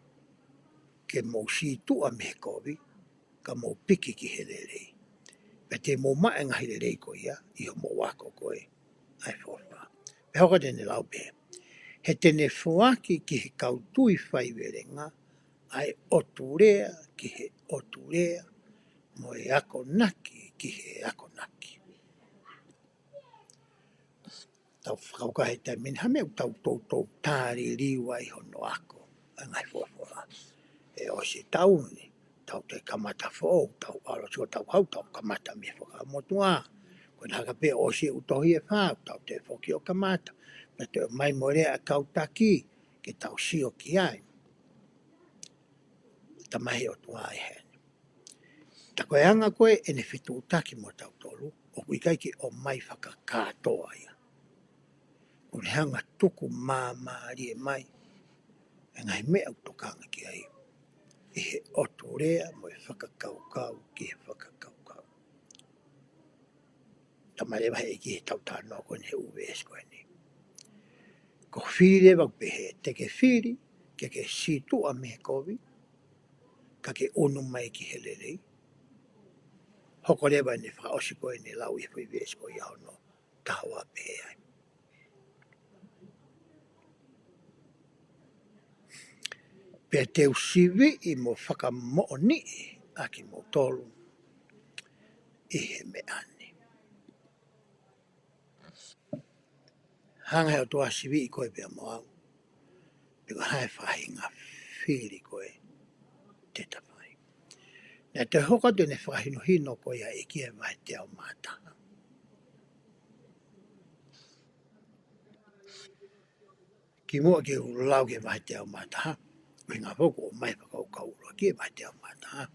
ke mou sītuʻa mei he kovi, ka mou piki ki he lelei. Pea te mou maʻu e ngaahi lelei ko ia ʻi hoʻomou ako ko ē ʻa e folofola. Pea hoko atu ʻene lau pehē: He te ne foaki ki he kau tui faivelenga ʻa e ʻotu lea ki he ʻotu lea, mo e akonaki ki he akonaki. Tau fakakaukau he taimi ni, ha meʻa ʻoku tau toutou tā liliu ai hono ako ʻa e ngaahi folofola. ʻE ʻosi e taʻu ni, tau toe kamata foʻou, tau ʻalu atu ʻo tau haʻu, tau kamata mei he Fuakava Motuʻa. Ko e hā ka pē ʻosi e ʻū tohi ʻe fā, tau toe foki ʻo kamata. Pea toe ʻomai mo e lea ʻa e kau taki, ke tau sio ki ai. Tamaiki ʻOtua ʻi heni. Tā ko e anga ko ē ʻene fetuʻutaki mo kitautolu, ʻoku ʻikai ke ʻomai fakakātoa ia. ʻOku ne hanga tuku māmālie mai e ngaahi meʻa ʻoku tokanga ki ai, ʻi he ʻotu lea mo e fakakaukau ki he fakakaukau. Talamai leva ʻe he ʻEiki heʻetau talanoa ko eni he ʻū veesi ko eni. Ko e fili leva ʻoku pehē, te ke fili ke ke sītuʻa mei he kovi, ka ke ʻunu mai ki he lelei. Hoko leva ʻene fakaʻosi ko eni ʻene lau ʻi he foʻi veesi ko ia hono taha ua pehē ai: Pea te u siviʻi mo fakamoʻoniʻi ʻa kimoutolu ʻi he meʻa ni. Hanga he ʻOtua ʻo siviʻi koe pea mo au, pe ko e hā e faʻahinga fili ko ē te ta fai. Naʻe toe hoko atu ʻene fakahinohino ko ia ʻa e ʻEiki he vahe teau mā taha. Kimuʻa ke u lau ki he vahe teau mā taha, ʻuhinga foki ʻoku ʻomai e fakakaukau ʻuluaki he vahe teau mā taha.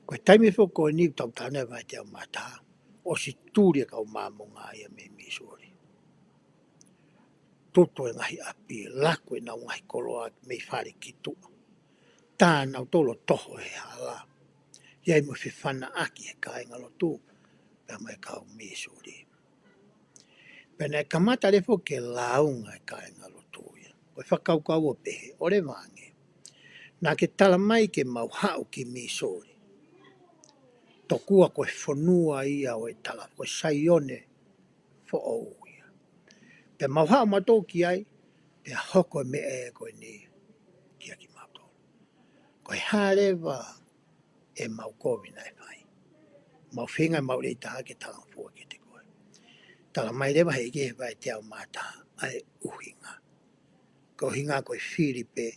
Ko e taimi foki ko eni ʻoku tau talanoa he vahe teau mā taha, ʻosi tuli e kau Māmonga ia mei Missouri. Tutu e ngaahi ʻapi, laku ʻenau ngaahi koloa mei fale ki tuʻa. Tā nautolu ʻo toho he hala. ʻI ai mo e fefanaʻaki he kāingalotu pea mo e kau Missouri. Pea naʻe kamata leva ke lāunga e kāingalotu ia. Ko e fakakaukau ʻo pehē, ʻoua leva ange. Naʻa ke talamai ke mau haʻu ki Missouri. Tokua ko e fonua ia ʻo e tala, ko e Saione foʻou ia. Pea mau haʻu mautolu ki ai, pea hoko e meʻa ko eni kiate kimautolu. Ko e hā leva ʻemau kovi naʻe fai? Mau feinga ʻemau lelei taha ke talangofua kiate koe. Talamai leva ʻe he ʻEiki he vahe teau mā taha ʻa e ʻuhinga. Ko e ʻuhinga ko e fili pē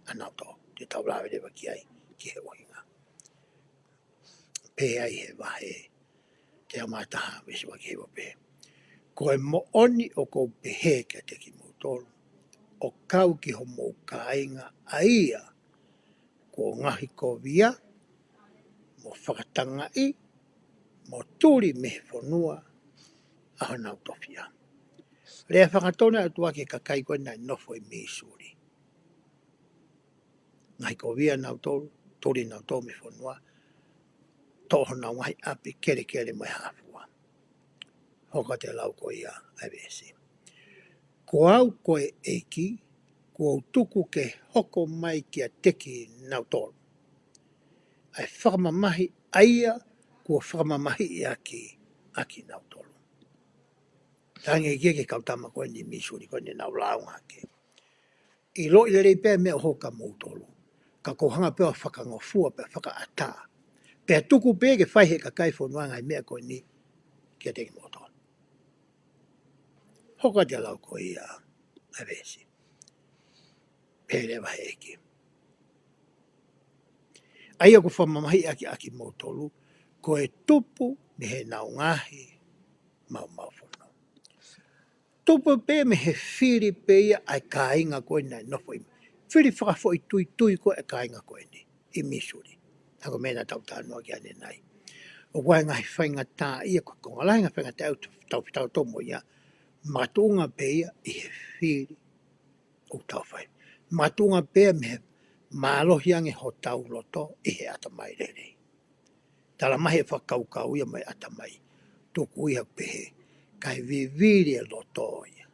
ʻa nautolu. Te tau lave leva ki ai, ki he ʻuhinga. Pehē ai he vahe teau mā taha veesi ua ki he hiva pehē: Ko e moʻoni ʻoku ou pehē kiate kimoutolu, ʻo kau ki homou kāinga ʻa ia kuo ngaohikovia, mo fakatangaʻi, mo tuli mei he fonua ʻa honau tofiʻa. Lea fakatonu ʻa e ʻOtua ki he kakai ko ē naʻe nofo ʻi Missouri. Ngaohikovia nautolu, tuli nautolu mei he fonua, toʻo honau ngaahi ʻapi, kelekele mo e hā fua. Hoko atu e lau ko ia ʻa e veesi: Ko au ko e ʻEiki, kuo u tuku ke hoko mai kiate kinautolu ʻa e fakamamahi ʻa ia kuo fakamamahiʻi ʻaki, ʻa kinautolu. Talaange ʻe he ʻEiki ki he kau tama ko eni Missouri ko eni naʻa nau lāunga hake: ʻIloʻi lelei pē meʻa ʻoku hoko kia moutolu. Ka ʻoku ou hanga pē ʻo fakangofua pea fakaʻatā. Pea tuku pē ke fai ʻe he kakai e fonua ngaahi meʻa ko eni kiate kimoutolu. Hoko atu e lau ko ia ʻa e veesi: Pehē leva he ʻEiki, ʻa ia ʻoku fakamamahiʻi ʻaki ʻa kimoutolu, ko e tupu mei heʻenau ngaahi maumau fono. Tupu pē mei he fili pē ia ʻa e kāinga ko ē naʻe nofo ʻi, fili fakafoʻituitui ko ē ʻa e kāinga ko eni ʻi Missouri. Ka ko e meʻa naʻa tau talanoa ki ai ʻanenai. ʻOku ʻi ai e ngaahi faingataʻaʻia, ko e konga lahi e ngaahi faingataʻaʻia ʻoku tau fetaulaki mo ia, makatuʻunga pē ia ʻi he fili ʻoku tau fai. Makatuʻunga pē ia mei he mālohi ange hotau loto ʻi he ʻatamai lelei. Tala mai he fakakaukau ia mei he ʻatamai. Tuku ia pehē, kae vivili e loto ia.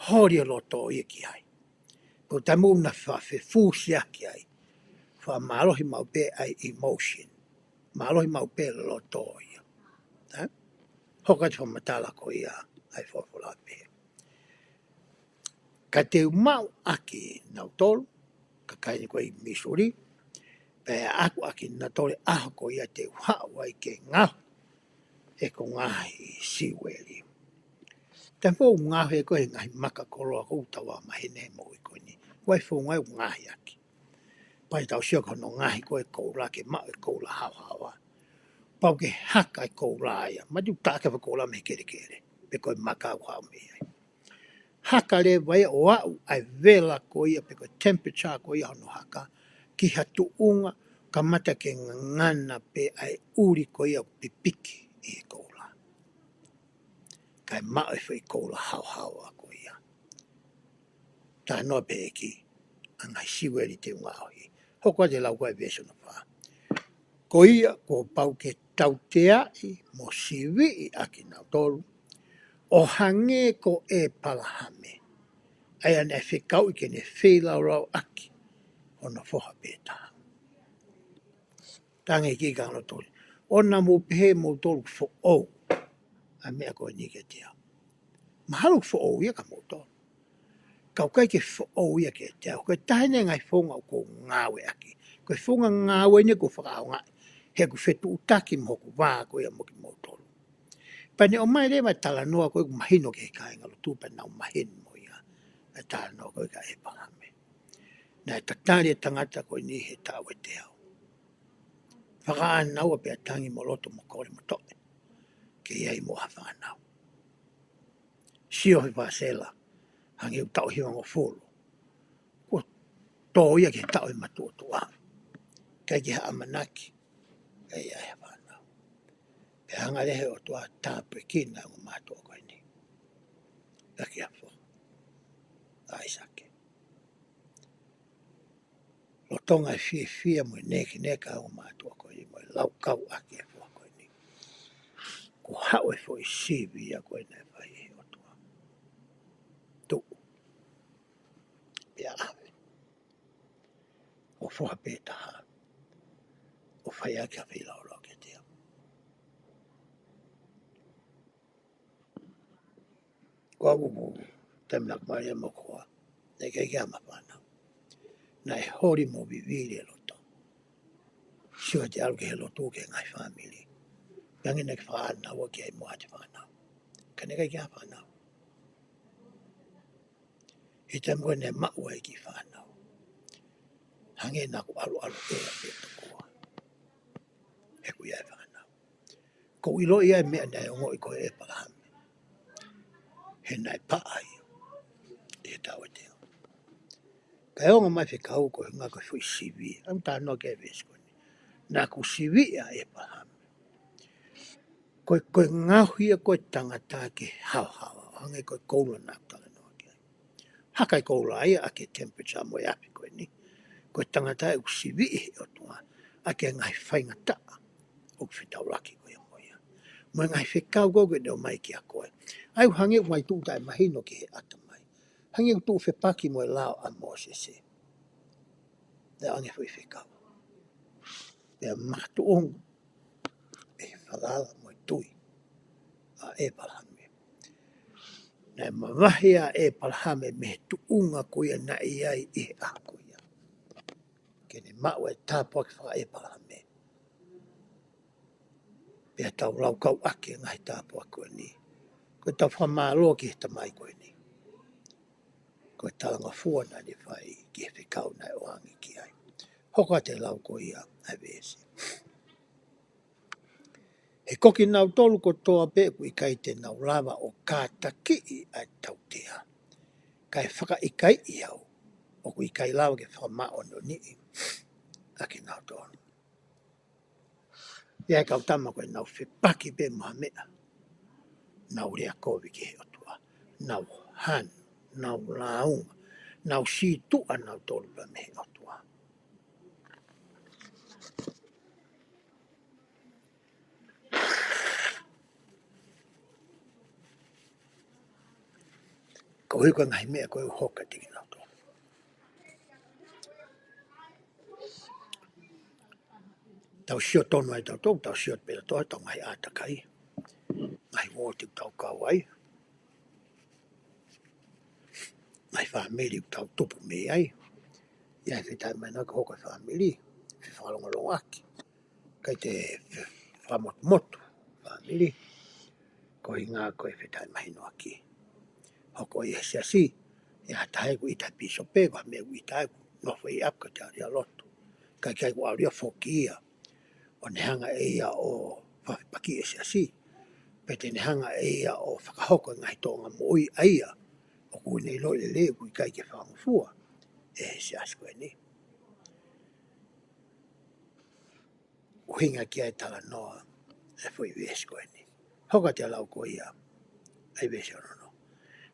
Holi e loto ia ki ai. Ko e taimi ʻoku na faʻa fefusiaki ai, faʻa mālohi maʻu pē ʻa e emotion. Mālohi maʻu pē loto ia. Ē? Hoko atu e fakamatala ko ia ʻa e folofola pehē, ka te u maʻu ʻakinautolu, kakai ni ko ē ʻi Missouri, pea ʻe ʻaʻaku ʻakinautolu e ʻaho ko ia te u haʻu ai ke ngaohi ʻeku ngaahi siueli. Taimi ʻoku ngaohi ai ko ē ngaahi maka koloa ko ē ʻoku tau angamaheni he moʻui ko eni. ʻOku ʻi ai e founga ʻoku ngaohi ʻaki. Pea tau sio ki hono ngaohi ko ē koula ke maʻu e koula haohaoa. Pau ke haka e koula ia. Matu taka fa koula mei he kelekele. Pe ko e maka ʻoku haʻu mei ai. Haka leva ia ʻo aʻu ʻa e vela ko ia pe ko e temperature ko ia hono haka ki ha tuʻunga kamata ke ngangana pē ʻa e ʻuli ko ia ʻoku pipiki ʻi he koula. Kae maʻu e foʻi koula haohaoa ko ia. Talanoa pē ʻEiki, ʻa e ngaahi siueli te u ngaohi. Hoko atu e lau ko ē veesi hono fā. Ko ia kuo pau ke tauteaʻi mo siviʻi ʻakinautolu, ʻo hangē ko ʻEpalahame, ʻa ia naʻe fekauʻi ke ne feilaulau ʻaki hono foha pē taha. Tangi ki ka no toli. ʻOua naʻa mou pehē moutolu foʻou ʻa e meʻa ko eni kiate au. Mahalo ʻoku foʻou ia kia moutolu. Ka ʻoku ʻikai ke foʻou ia kiate au. Ko e taha eni e ngaahi founga ʻoku ou ngāueʻaki. Ko e founga ngāue eni ʻoku ou fakaʻaongaʻi. He ʻoku fetuʻutaki mo hoku vā ko ia mo kimoutolu. Pea ne ʻomai leva e talanoa ko ē ʻoku mahino ki he kāingalotu pea nau maheni mo ia. E talanoa ko ē kia ʻEpalahame. Naʻe tatali e tangata ko eni he taʻu ʻe teau. Fakaʻānaua pea tangi mo loto mo kole mo toʻe. Ke ʻi ai mo ha fānau. Sio he fāsela, hangē ʻoku taʻu hivangofulu. Kuo tō ia ki he taʻu ʻe matuʻotuʻa. ʻIkai ke ha ʻamanaki, ʻe ʻi ai ha fānau. Pea hanga leva he ʻOtua ʻo tāpuekina e ongo mātuʻa ko eni. Pea ki he afo. ʻAisake. Lolotonga e fiefia mo e nēkeneka ʻa e ongo mātuʻa ko eni mo e laukau ʻaki e foha ko eni. Kuo haʻu e foʻi sivi ia ko ē naʻe fai ʻe he ʻOtua. Tuʻu. Pea ʻave. ʻO foha pē taha. ʻO fai ʻaki ha feilaulau kiate au. Ko au ʻoku taimi naʻa ku mali ai mo koa. Naʻe ʻikai ke ʻi ai ha fānau. Naʻe holi mo vivili e loto. Sio atu ʻalu ki he lotu ki he ngaahi fāmili. Pea hangē naʻa ke fakaʻānaua ki ai mo ha fānau. Ka naʻe ʻikai ke ʻi ai ha fānau. He taimi ko ē naʻe maʻu ai e kiʻi fānau. Hangē naʻa ku ʻaluʻalu pē ʻa e tokua. He ʻoku ʻi ai e fānau. ʻOku ou ʻiloʻi ʻa e meʻa naʻe ongoʻi ko ē ʻe ʻEpalahame. He naʻe paʻa ia. ʻI he taʻu ʻe teau. Kae ongo mai fekau ko e ngaahi ko e foʻi sivi. ʻOku talanoa ki ai e veesi ko eni. Naʻa ku siviʻi ʻa ʻEpalahame. Ko e, ko e ngaohi ia ko e tangata ke haohaoa. Hangē ko e koula naʻa ku talanoa ki ai. Haka e koula ia ʻaki e temperature mo e afi ko eni. Ko e tangata ʻoku siviʻi he ʻOtua. ʻAki e ngaahi faingataʻa ʻoku fetaulaki ko ia mo ia. Mo e ngaahi fekau ko ē ʻoku ne ʻomai kia koe. ʻA ia ʻoku hangē ʻoku ʻikai tuʻu taʻemahino ki he ʻatamai. Hangē ʻoku tuʻu fepaki mo e lao ʻa Mōsese. Naʻe ʻoange foʻi fekau. Pea makatuʻunga ʻi he falala mo e tui ʻa ʻEpalahame. Naʻe mavahe ʻa ʻEpalahame mei he tuʻunga ko ia naʻe ʻi ai ʻi he ʻaho ko ia. Ke ne maʻu e tāpuaki faka-ʻEpalahame. Pea tau laukau ʻaki e ngaahi tāpuaki ko eni. Ko e tau fakamālō ki he tamai ko eni. ko e talangofua naʻa ne fai ki he fekau naʻe ʻoange ki ai. Hoko atu e lau ko ia ʻa e veesi. He ko kinautolu kotoa pē ʻoku ʻikai te nau lava ʻo kātakiʻi ʻa e tautea, kae fakaʻikaiʻi au, ʻoku ʻikai lava ke fakamāʻoniʻoniʻi ʻa kinautolu. ʻI ai e kau tama ko ē nau fepaki pē mo ha meʻa, nau lea kovi ki he ʻOtua, nau hanu, nau lāunga, nau sītuʻa nautolu pē mei he ʻOtua. Koeʻuhi ko e ngaahi meʻa ko ē ʻoku hoko kiate kinautolu. Tau sio tonu ai tautolu, tau sio pē tautolu, tau ngaahi ʻātakai, ngaahi uooti ʻoku tau kau ai, ngaahi fāmili ʻoku tau tupu mei ai. ʻI ai e fetāimahinoʻaki hoko e fāmili, fefakalongolongoʻaki, ʻikai te fakamotumotu fāmili, ko e ʻuhinga ko e fetāimahinoʻaki. Hoko ʻi he siasi, ʻi ai ha taha ʻoku ʻita he pīsope, ko ha meʻa ʻoku ʻita ai, ʻoku nofo ʻi ʻapi ka te ʻalu ia ʻo lotu. Ka ʻikai, ʻoku ʻalu ia ʻo foki ia, ʻo ne hanga ʻe ia ʻo fakafepakiʻi e siasi, pe te ne hanga ʻe ia ʻo fakahoko e ngaahi tōʻonga moʻui ʻa ia ʻoku ne ʻiloʻi lelei ʻoku ʻikai ke fakangofua ʻe he siasi ko eni. ʻUhinga ki ai e talanoa e foʻi veesi ko eni. Hoko atu e lau ko ia ʻa e veesi ono noa.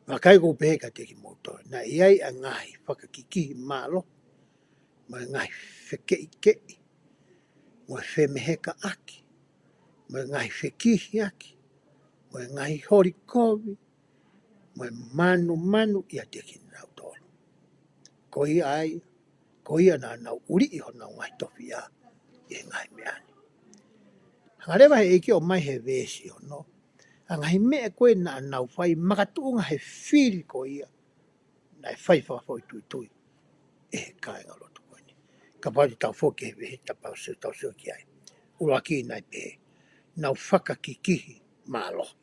Vakai, ʻoku ou pehē kiate kimoutolu, naʻe ʻi ai ʻa e ngaahi fakakikihi mālohi, mo e ngaahi fekeʻikeʻi, mo e femehekaʻaki, mo e ngaahi fekihiaki, mo e ngaahi holi kovi, mo e manumanu ʻiate kinautolu. Ko ia ai, ko ia naʻa nau ʻuliʻi honau ngaahi tofiʻa ʻi he ngaahi meʻa ni. Hanga leva he ʻEiki ʻo ʻomai he veesi ono ʻa e ngaahi meʻa ko ē naʻa nau fai makatuʻunga he fili ko ia naʻe fai fakafoʻituitui ʻe he kāingalotu ko eni. Kapau te tau foki he veesi, tau sio, tau sio ki ai. ʻUluaki naʻe pehē, nau fakakikihi mālohi.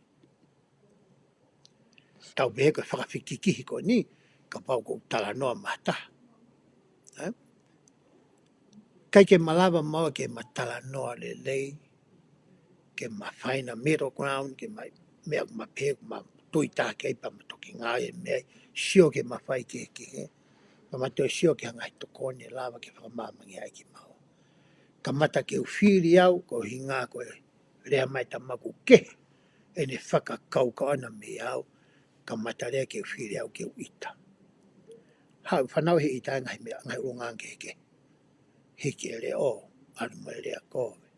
Tau pehē ko e fakakikihi ko eni, kapau ʻoku ou talanoa mo ha taha, ē? ʻIkai ke ma lava maua ke ma talanoa lelei, ke ma find a middle ground, ke ma, meʻa ʻoku ma pehē, ʻoku ma tui taha ki ai pea ma toki ngāue he meʻa, sio ke ma fai kehekehe, pea ma toe sio ki ha ngaahi tokoni ʻe lava ke fakamāmangia ai kimaua. Kamata ke u fili au, ko e ʻuhinga ko e lea mai tamaku kehe ʻene fakakaukau ʻana mei au, kamata leva ke u fili au ke u ʻita. Haʻu fanau he ʻita e ngaahi meʻa, ngaahi ʻulungaanga kehekehe. Hiki e leʻo, ʻalu mo e lea kovi,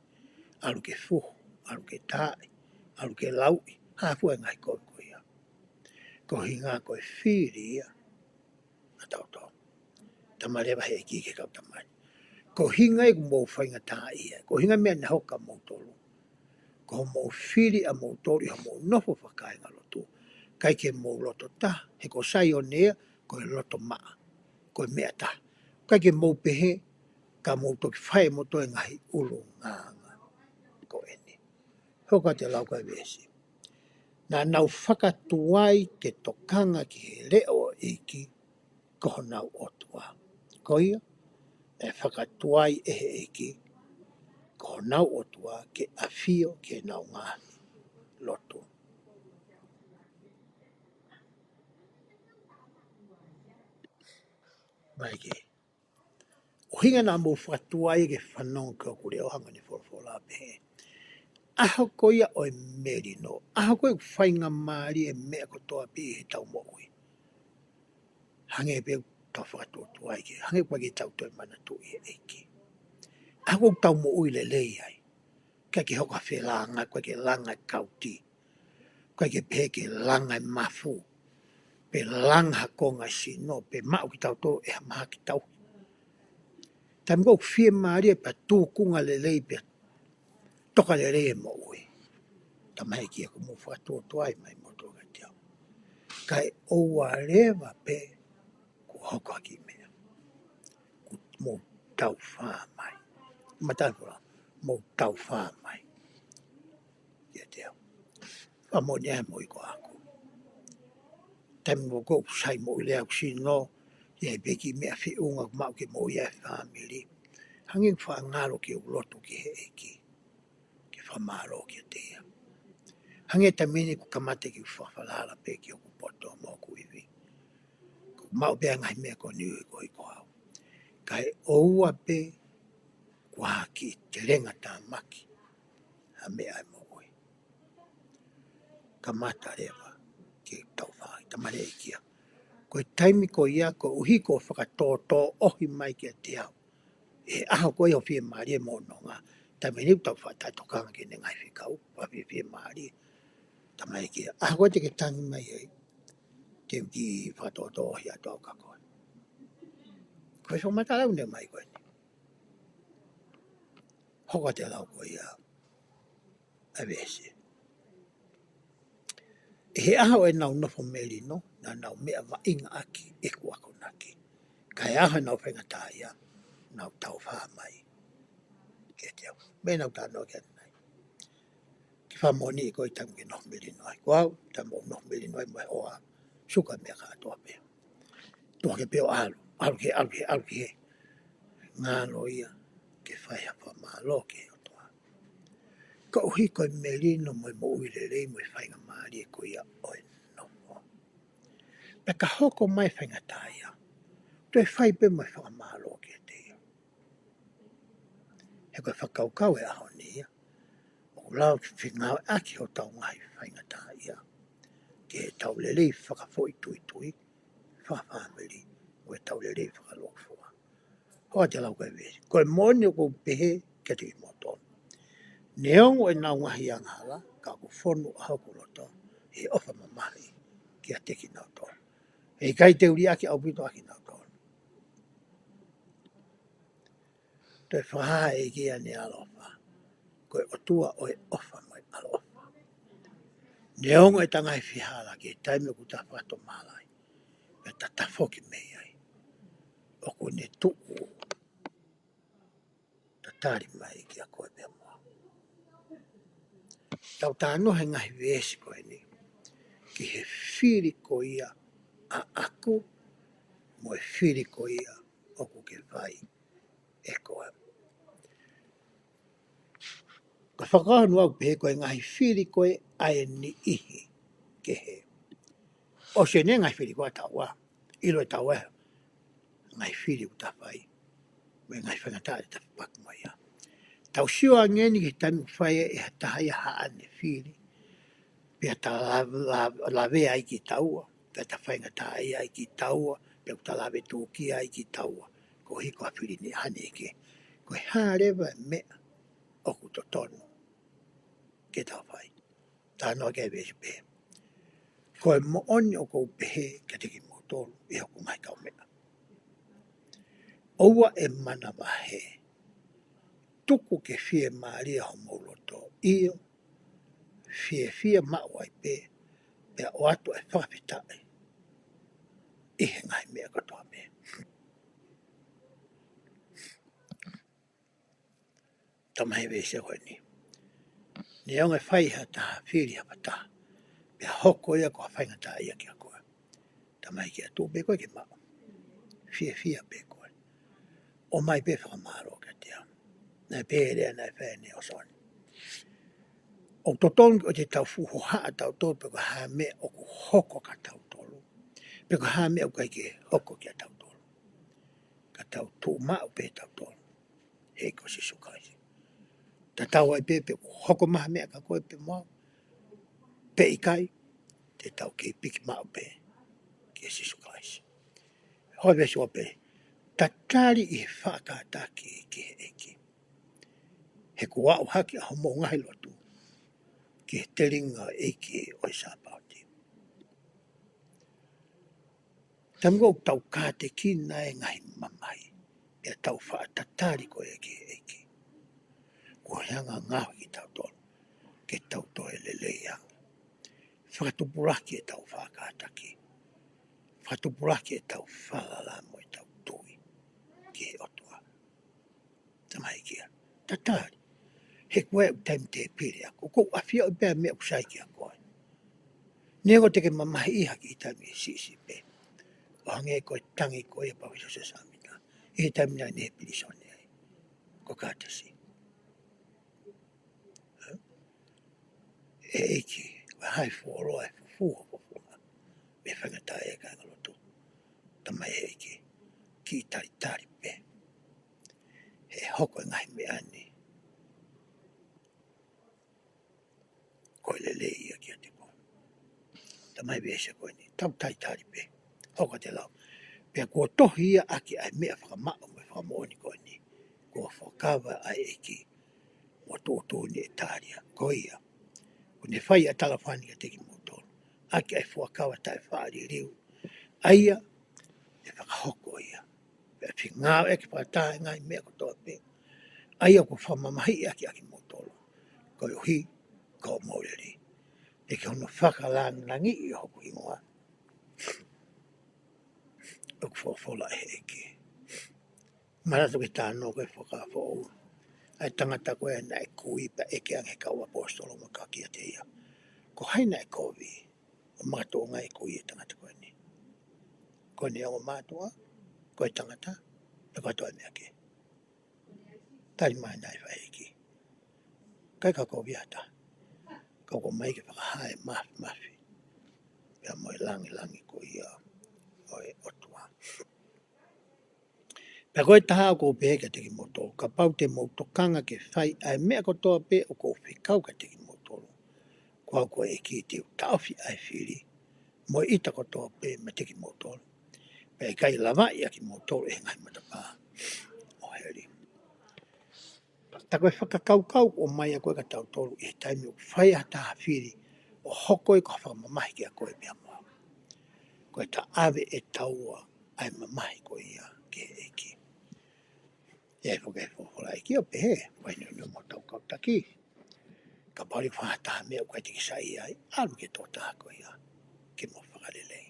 ʻalu ke fuhu, ʻalu ke taaʻi, ʻalu ke lauʻi, hā fua e ngaahi kovi ko ia. Ko e ʻuhinga ko e fili ia ʻatautolu. Tala mai leva he ʻEiki ki he kau tama ni, ko e ʻuhinga ia ʻoku mou faingataʻaʻia, ko e ʻuhinga e meʻa naʻe hoko kia moutolu, ko hoʻomou fili ʻamoutolu ʻi hoʻomou nofo fakakāingalotu, ʻikai ke mou loto taha, he ko Saione ia, ko e loto maʻa, ko e meʻa taha. ʻIkai ke mou pehē, ka mou toki fai ʻe moutolu e ngaahi ʻulungaanga ko eni. Hoko atu e lau ko e veesi. Naʻa nau fakatuai ke tokanga ki he leʻo ʻo e ʻEiki ko honau ʻOtua. Ko ia, ʻe fakatuai ʻe he ʻEiki ko honau ʻOtua ke ʻafio ki heʻenau ngaahi lotu. Mai ke ʻuhinga naʻa mou fakatuai ke fanongo ki hoku leʻo, hangē ko ʻene folofola pehē. ʻAho ko ia ʻo e melino, ʻaho ko ia ʻoku faingamālie e meʻa kotoa pē ʻi heʻetau moʻui. Hangē pē ʻoku tau fakatuotuai ki ai, hangē ʻoku ʻikai ke tau toe manatuʻi e ʻEiki. ʻAho ʻoku tau moʻui lelei ai. ʻIkai ke hoko ha felāngai, ʻikai ke langa e kauti. ʻIkai ke pehē ke langa e mafu, pe langa ha konga e sino, pe maʻu kitautolu ʻe ha mahaki tauhi. Taimi ko ē ʻoku fiemālie pea tūkunga lelei pea toka lelei e moʻui. Tala mai ki ai, ʻoku mou fakatuotuai mai moutolu kiate au. Kae ʻoua leva pē kuo hoko ha kiʻi meʻa, kuo mou taufā mai. Matafola, mou taufā mai kiate au. Fakamoʻoni ʻa e moʻui ko ʻaku. Taimi ʻoku ou sai moʻui lea ʻoku sino, ʻi ai pē kiʻi meʻa feʻunga ʻoku maʻu ke moʻui ai e fāmili. Hangē ʻoku faʻa ngalo ke u lotu ki he ʻEiki ke fakamālō kiate ia. Hangē taimi ni ʻoku kamata ke u fakafalala pē ki hoku poto mo hoku ivi. ʻOku maʻu pē ʻa e ngaahi meʻa ko eni ʻoku ʻikai ko au. Kae ʻoua pē kuo hā ki he telenga tāmaki ha meʻa ʻi he moʻui. Kamata leva ke tau fai, tamale ʻEiki ia. Ko e taimi ko ia, koeʻuhi ko e fakatōtōʻohi mai kiate au ʻe he ʻaho ko ia ʻo e fiemālie mo e nonga. Taimi ni ʻoku tau faʻa taʻetokanga ki heʻene ngaahi fekau, faʻa fie, fiemālie. Tamale ʻEiki ia. ʻAho ko ia te ke tangi mai ai, te u kiʻi fakatōtōʻohi atu au kia koe. Ko e fakamatala ʻoku ne ʻomai ko eni. Hoko atu e lau ko ia ʻa e veesi. ʻI he ʻaho ʻenau nofo melino, naʻa nau meʻavaʻingaʻaki ʻeku akonaki. Ka ʻi he ʻaho ʻenau faingataʻaʻia, nau taufa mai kiate au. Meʻa naʻa ku talanoa ki ai ʻanenai. Kiʻi fakamoʻoni ko e taimi ke nofo melino ai. Ko au, taimi ʻoku ou nofo melino ai mo e hoa, suka meʻa kātoa pē. Tuʻu hake pē ʻo ʻalu, ʻalu ki hē, ʻalu ki hē, ʻalu ki hē. Ngalo ia ke fai ha fakamālō ki he ʻOtua. Koeʻuhi ko e melino mo e moʻui lelei mo e faingamālie ko ia ʻo e nofo. Pea ka hoko mai e faingataʻaʻia, toe fai pē mo e fakamālō kiate ia. He ko e fakakaukau ʻo e ʻaho ni ia, ʻoku lava ke fengāueʻaki hotau ngaahi faingataʻaʻia ke tau lelei fakafoʻituitui, fakafāmili, mo e tau lelei fakalūkufua. Hoko atu e lau ko e veesi. Ko e moʻoni ʻoku ou pehē kiate kimoutolu, neongo ʻenau ngaahi angahala, ka ʻoku fonu ʻa hoku loto ʻi he ʻofa mamahi kiate kinautolu. He ʻikai te u liʻaki ʻaupito ʻa kinautolu. Toe fakahā ʻe ia ʻene ʻaloʻofa. Ko e ʻOtua ʻo e ʻofa mo e ʻaloʻofa. Neongo ʻeta ngaahi fehālaaki, taimi ʻoku ta fakatomala ai, pea ta tafoki mei ai, ʻoku ne tuʻu tatali mai kiate koe pea mo au. Tau talanoa he ngaahi veesi ko eni ki he fili ko ia ʻaʻaku mo e fili ko ia ʻoku ke fai ʻe koe. Ka fakahanu au pē ko e ngaahi fili ko ē ʻa e niʻihi kehe. ʻOsi ʻene ngaahi fili ko ē ʻa taua, ʻilo ʻe taua e ngaahi fili ʻoku ta fai, mo e ngaahi faingataʻa ʻe ta fepaki mo ia. Tau sio ange eni ki he taimi ʻoku fai ai ʻe ha taha ia haʻane fili, pea ta la-, la-, lavea ai kitaua, pea ta faingataʻaʻia ai kitaua, pea ʻoku ta lave tūkia ai kitaua, koeʻuhi ko ha fili ni ʻa ha niʻihi kehe. Ko e hā leva e meʻa ʻoku totonu ke tau fai? Talanoa ki ai e veesi pehē. Ko e moʻoni ʻoku ou pehē kiate kimoutolu ʻi hoku ngaahi kaumeʻa, ʻoua ʻe manavahē. Tuku ke fiemālie homou loto, ʻio, fiefia maʻu ai pē, pea ʻoatu ʻa e fakafetaʻi ʻi he ngaahi meʻa kotoa pē. Tau maʻu he veesi ko eni. Neongo ʻe fai ʻe ha taha fili ha taha, pea hoko ia ko ha faingataʻaʻia kiate koe, tau maʻu ki ai, tuʻu pē koe ke maʻu. Fiefia pē koe. ʻOmai pē fakamālō kiate au. Naʻe pehē leva naʻe fai ʻe ʻOsoni. ʻOku totonu ke ʻoua te tau fuʻu hohaʻa tautolu pe ko e hā e meʻa ʻoku hoko kia tautolu, pe ko e hā e meʻa ʻoku ʻikai ke hoko kia tautolu. Ka tau tuʻu maʻu pē tautolu he ʻEiki ko Sīsū Kalaisi. Tatau ai pē pe ʻoku hoko mai ha meʻa kia koe pe mo au, pe ʻikai, te tau kei piki maʻu pē kia Sīsū Kalaisi. Hoi veesi ua pē, tatali ʻi he faʻa kātaki ki he ʻEiki. He kuo aʻu hake ʻa homou ngaahi lotu ki he telinga ʻo e ʻEiki ʻo e Sāpaoti. Taimi ʻoku tau kātekina e ngaahi mamahi, pea tau faʻa tatali ko ē ki he ʻEiki, kuo hanga ʻo ngaohi kitautolu ke tau toe lelei ange. Fakatupulaki ʻetau faʻa kātaki. Fakatupulaki ʻetau falala mo ʻetau tui ki he ʻOtua. Tau maʻu ki ai. Tatali. He ko e taimi tēpile ʻaʻaku, ʻoku ou ʻafioʻi pē ʻa e meʻa ʻoku sai kia koe. Neongo te ke mamahiʻi ha kiʻi taimi siʻisiʻi pē. ʻO hangē ko e tangi ko ia ʻa Palōfesa Siosefa Sāmita. ʻI he taimi naʻa ne ʻi he pilīsone ai. Ko Kātesi. ʻE ʻEiki, ko e hā e fuoloa ʻe fufū ho fofonga. Mei he faingataʻa ʻa e kāingalotu. Tamai ʻEiki, kiʻi talitali pē. He hoko e ngaahi meʻa ni ko e lelei ia kiate koe. Tamai, veesi ko eni, tau talitali pē. Hoko atu e lau. Pea kuo tohi ia ʻaki ʻa e meʻa fakamaʻu mo e fakamoʻoni ko eni. Kuo fuakava ʻa e ʻEiki mo tuʻutuʻuni ʻe talia. Ko ia, kuo ne fai ʻa e talafani kiate kimoutolu ʻaki ʻa e fuakava taʻefaʻaliliu. ʻA ia, ʻe fakahoko ia. Pea fengāueʻaki fakataha e ngaahi meʻa kotoa pē. ʻA ia kuo fakamamahiʻi ʻaki ʻa kimoutolu. Koeʻuhi ko hoʻomou lelei. Pea ki hono fakalangilangiʻi ʻo hoku hingoa. ʻOku folofola ʻe he ʻEiki. Manatu ki he talanoa ko ē Fuakava Foʻou. ʻA e tangata ko ē naʻe kui pea ʻeke ange ʻe he kau ʻaposetolo mo e kau kiate ia. Ko hai naʻe kovi ʻo makatuʻunga ai e kui ʻa e tangata ko eni? Ko ʻene ongo mātuʻa, ko e tangata, pe ko ha toe meʻa kehe? Tali mai naʻe fai ʻe he ʻEiki. ʻIkai ke kovi ha taha. Ka ʻoku ʻomai ke fakahā e māfimafi. Pea mo e langilangi ko ia ʻo e ʻOtua. Pea ko e taha ʻoku ou pehē kiate kimoutolu, kapau te mou tokanga ke fai ʻa e meʻa kotoa pē ʻoku ou fekau kiate kimoutolu, ko au ko e ʻEiki te u taʻofi ʻa e fili mo e ʻita kotoa pē meiate kimoutolu. Pea ʻe ʻikai lavaʻi ʻa kimoutolu ʻe he ngaahi matapā ʻo heli. Tā ko e fakakaukau ʻoku ʻomai ʻa ko ē kia tautolu ʻi he taimi ʻoku fai ha taha fili ʻo hoko ia ko ha fakamamahi kiate koe pea mo au. Ko e taʻave ʻe taua ʻa e mamahi ko ia ki he ʻEiki. ʻI ai foki e folofola ʻa e ʻEiki ʻo pehē, ʻoku ʻi ai e niʻihi ʻoku mou tau kau taki. Kapau leva ʻoku fai ha taha meʻa ʻoku ʻikai te ke saiʻia ai, ʻalu ki he tokotaha ko ia ke mo fakalelei.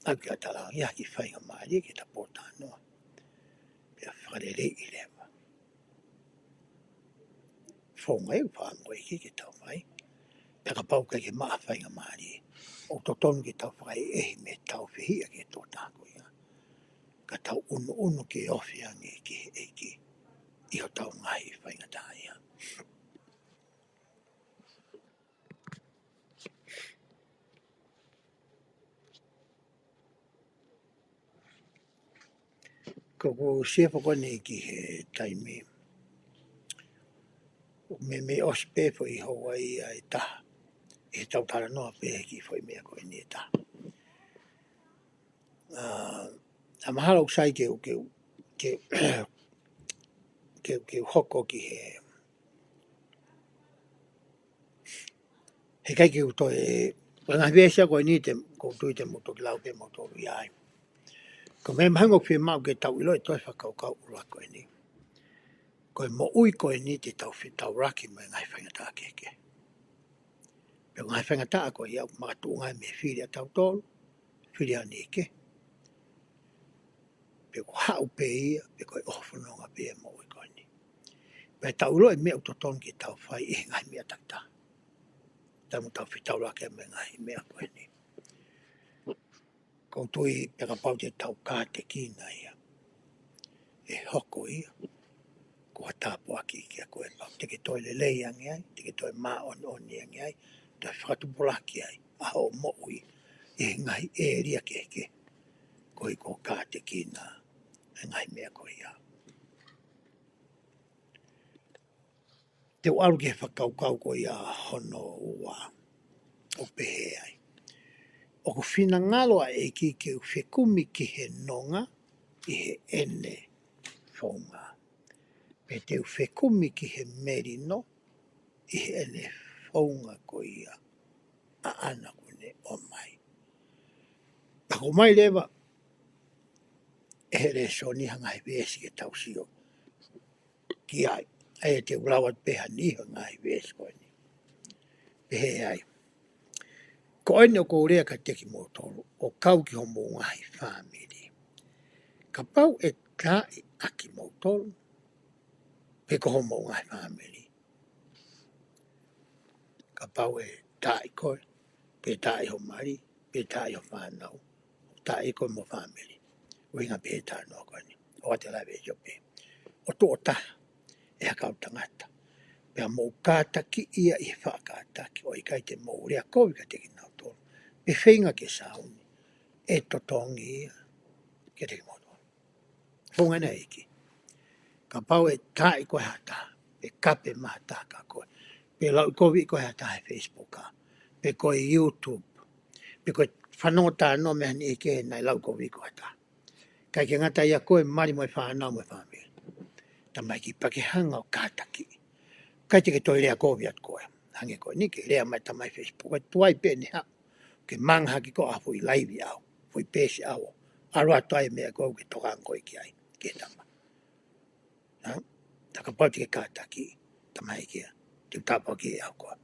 ʻAlu ki ai ʻo talaange ʻa e kiʻi faingamālie ke ta pōtalanoa. Pea fakaleleiʻi leva. Founga ia ʻoku fakaʻamu ʻe he ʻEiki ke tau fai. Pea kapau ʻoku ʻikai ke maʻu ha faingamālie, ʻoku totonu ke tau fakaʻehiʻehi mei heʻetau fehiʻa ki he tokotaha ko ia. Ka tau ʻunuʻunu ke ofi ange ki he ʻEiki ʻi hotau ngaahi faingataʻaʻia. Ko ʻeku sio foki eni ki he taimi. Meimei ʻosi pē foʻi houa ia ʻe taha. ʻI heʻetau talanoa pē ki he foʻi meʻa ko eni ʻe taha. ʻA, ʻa mahalo ʻoku sai ke u, ke u, ke u, ke u, ke u hoko ki he, heʻikai ke u toe, ko e ngaahi veesi ko eni te, ʻoku ou tui te mou toki lau pē moutolu ia ai. Ko e meʻa mahalo ʻoku fiemaʻu ke tau ʻiloʻi e toe fakakaukau ʻuluaki ko eni. Ko e moʻui ko eni te tau fetaulaki mo e ngaahi faingataʻa kehekehe. Pea ko e ngaahi faingataʻa ko ia ʻoku makatuʻunga ai mei he fili ʻa tautolu, fili ʻa e niʻihi kehe. Pe ko e haʻu pē ia, pe ko e ʻohofononga pē ia e moʻui ko eni. Pea tau ʻiloʻi e meʻa ʻoku totonu ke tau fai ʻi he ngaahi meʻa takitaha. Taimi ʻoku tau fetaulaki ai mo e ngaahi meʻa ko eni. ʻOku ou tui pē kapau te tau kātekina ia, ʻe hoko ia ko ha tāpuaki kiate koe pea te ke toe lelei ange ai, te ke toe māʻoniʻoni ange ai, toe fakatupulaki ai ʻa hoʻo moʻui ʻi he ngaahi ʻēlia kehekehe. Koeʻuhi ko e kātekina e ngaahi meʻa ko ia. Te u ʻalu ki he fakakaukau ko ia hono ua ʻoku pehē ai. ʻOku finangalo ʻa e ʻEiki ke u fekumi ki he nonga ʻi heʻene founga. Pe te u fekumi ki he melino ʻi heʻene founga ko ia ʻaʻana kuo ne ʻomai. Pea ʻoku ʻomai leva ʻe he lēsoni ha ngaahi veesi ke tau sio ki ai. ʻA ia te u lau atu pē ha niʻihi ʻo e ngaahi veesi ko eni. Pehē ai. Ko eni ʻoku ou lea kiate kimoutolu ʻo kau ki homou ngaahi fāmili. Kapau ʻe taaʻi ʻa kimoutolu, pe ko homou ngaahi fāmili. Kapau ʻe taaʻi koe, pe taaʻi ho mali, pe taaʻi ho fānau, taaʻi koe mo e fāmili. ʻUhinga pē he talanoa ko eni. ʻOku ʻi ai e lave ʻo pehē, ʻo tuʻo taha ʻe ha kau tangata, pea mou kātakiʻi ia ʻi he faʻa kātaki, ʻo ʻikai te mou lea kovi kiate kinautolu, pe feinga ke sāuni, ʻe totongi ia kiate kimoutolu. Founga ʻEiki. Kapau ʻe taaʻi koe ha taha, pe kape mai ha taha kia koe, pe lauʻikoviʻi koe ha taha he Facebook, pe ko e YouTube, pe ko e fanongo talanoa mei ha niʻihi kehe naʻe lauʻikoviʻi koe ha taha. ʻIkai ke ngata ia, ko e mali mo e fānau mo e fāmili. Tamaiki, pea ke hanga ʻo kātakiʻi. ʻIkai te ke toe lea kovi atu koe. Hangē ko eni ke lea mai tamai Facebook, ʻe tuai pē ʻene haʻu ke manga hake koe ʻa e foʻi laivi ʻaʻau, foʻi peesi ʻaʻau, ʻalu atu ai e meʻa ko ē ke tokanga koe ki ai, ke tama. Hā? Tā kapau te ke kātakiʻi, tamaiki ia, te u tāpuakiʻi ʻe au koe.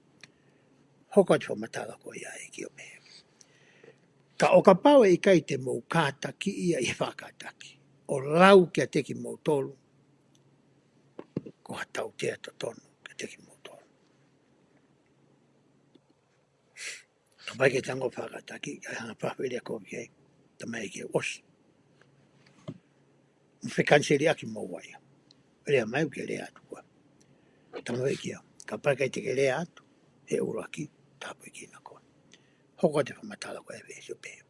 Hoko atu e fakamatala ko ia ʻEiki ʻo pehē, ka ʻo kapau ʻe ʻikai te mou kātakiʻi ia ʻi he faʻa kātaki, ʻo lau kiate kimoutolu ko ha tautea totonu kiate kimoutolu. Kapau ʻe ʻikai te ke hanga ʻo faʻa kātaki, ʻai hanga ʻo faʻa lea kovi ki ai, tamaiki ia, ʻosi. Mo fekaniseli ʻaki mo ua ia. Lea mai ʻoku ke lea atu koe. Tamaiki ia, kapau ʻe ʻikai te ke lea atu, he ʻuluaki, tāpuekina koe. Hoko atu e fakamatala ko ia ʻa e veesi ʻo pehē,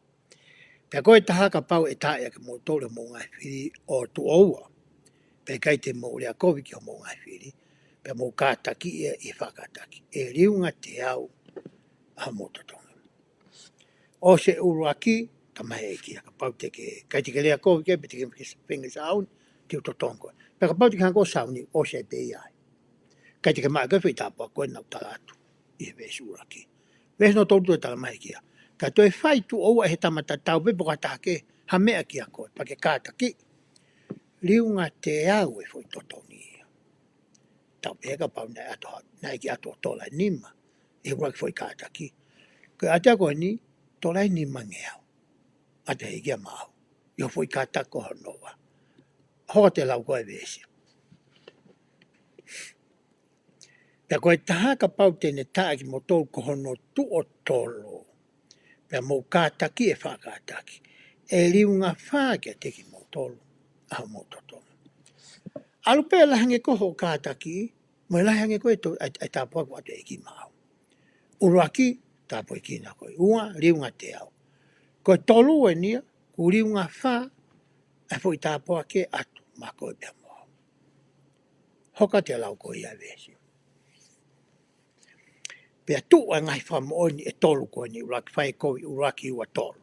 pea ko e taha, kapau ʻe taaʻi ʻa kimoutolu ʻe homou ngaahi fili ʻo tuʻo ua, pea ʻikai te mou lea kovi ki homou ngaahi fili, pea mou kātakiʻi ia ʻi he faʻa kātaki, ʻe liunga teau ʻa hoʻomou totongi. ʻOsi e ʻuluaki, tamaiki ia, kapau te ke, ʻikai te ke lea kovi ki ai, pe te ke feinga ke sāuni, te u totongi koe. Pea kapau te ke hanga ʻo sāuni, ʻosi ai pē ia. ʻIkai te ke maʻu ʻe koe e foʻi tāpuaki ko ē naʻa ku tala atu ʻi he veesi ʻuluaki. Veesi hono tolu toe talamai kia, ka toe fai tuʻo ua ʻe he tama tatau pē pe ko ha taha kehe ha meʻa kia koe, pea ke kātakiʻi, liunga teau e foʻi totongi ia. Tau pehē kapau naʻe ʻatu ha, naʻe ʻikai ʻatu ʻo tola ʻe nima ʻi he ʻuluaki foʻi kātaki. Ko e ʻatea ko eni, tola ʻe nimangeau. ʻAtea ia kia maʻau ʻi hoʻo foʻi kātaki ko hono ua. Hoko atu e lau ko ia ʻa e veesi. Pea ko e taha, kapau te ne taaʻi ʻa kimoutolu ko hono tuʻo tolu, pea mou kātakiʻi ʻi he faʻa kātaki, ʻe liunga fā kiate kimoutolu ʻa hoʻomou totongi. ʻAlu pē lahi ange ko hoʻo kātaki, mo e lahi ange ko e to-, ʻa e, ʻa e tāpuaki ʻoku ʻatu ʻe he ʻEiki maʻau. ʻUluaki, tāpuekina koe. Ua, liunga teau. Ko e tolu eni ia, kuo liunga fā ʻa e foʻi tāpuaki ʻe ʻatu maʻa koe pea mo au. Hoko atu e lau ko ia ʻa e veesi. Pea tuʻu ʻa e ngaahi fakamoʻoni ʻe tolu ko eni, ʻuluaki, fai e kovi ʻuluaki, ua, tolu.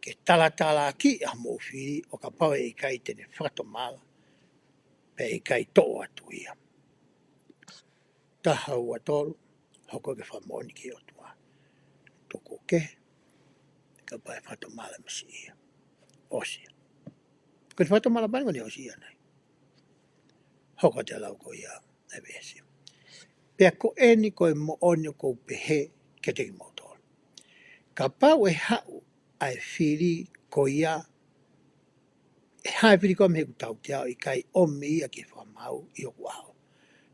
Ke talatalakiʻi ʻa hoʻomou fili, ʻo kapau ʻe ʻikai te ne fakatomala, pea ʻe ʻikai toʻo atu ia. Taha, ua, tolu, hoko atu e fakamoʻoni ki he ʻOtua. Tuku kehe, kapau ʻe fakatomala mei siʻi ia. ʻOsi ia. Ko e fakatomala pē eni, ko eni, ʻosi ia nai. Hoko atu e lau ko ia ʻa e veesi. Pea ko eni ko e moʻoni ʻoku ou pehē kiate kimoutolu. Kapau ʻe haʻu ʻa e fili ko ia, ʻe haʻu e fili ko ia mei heʻeku tautea, ʻo ʻikai ʻomi ia ki he fakamaau ʻi hoku ʻao,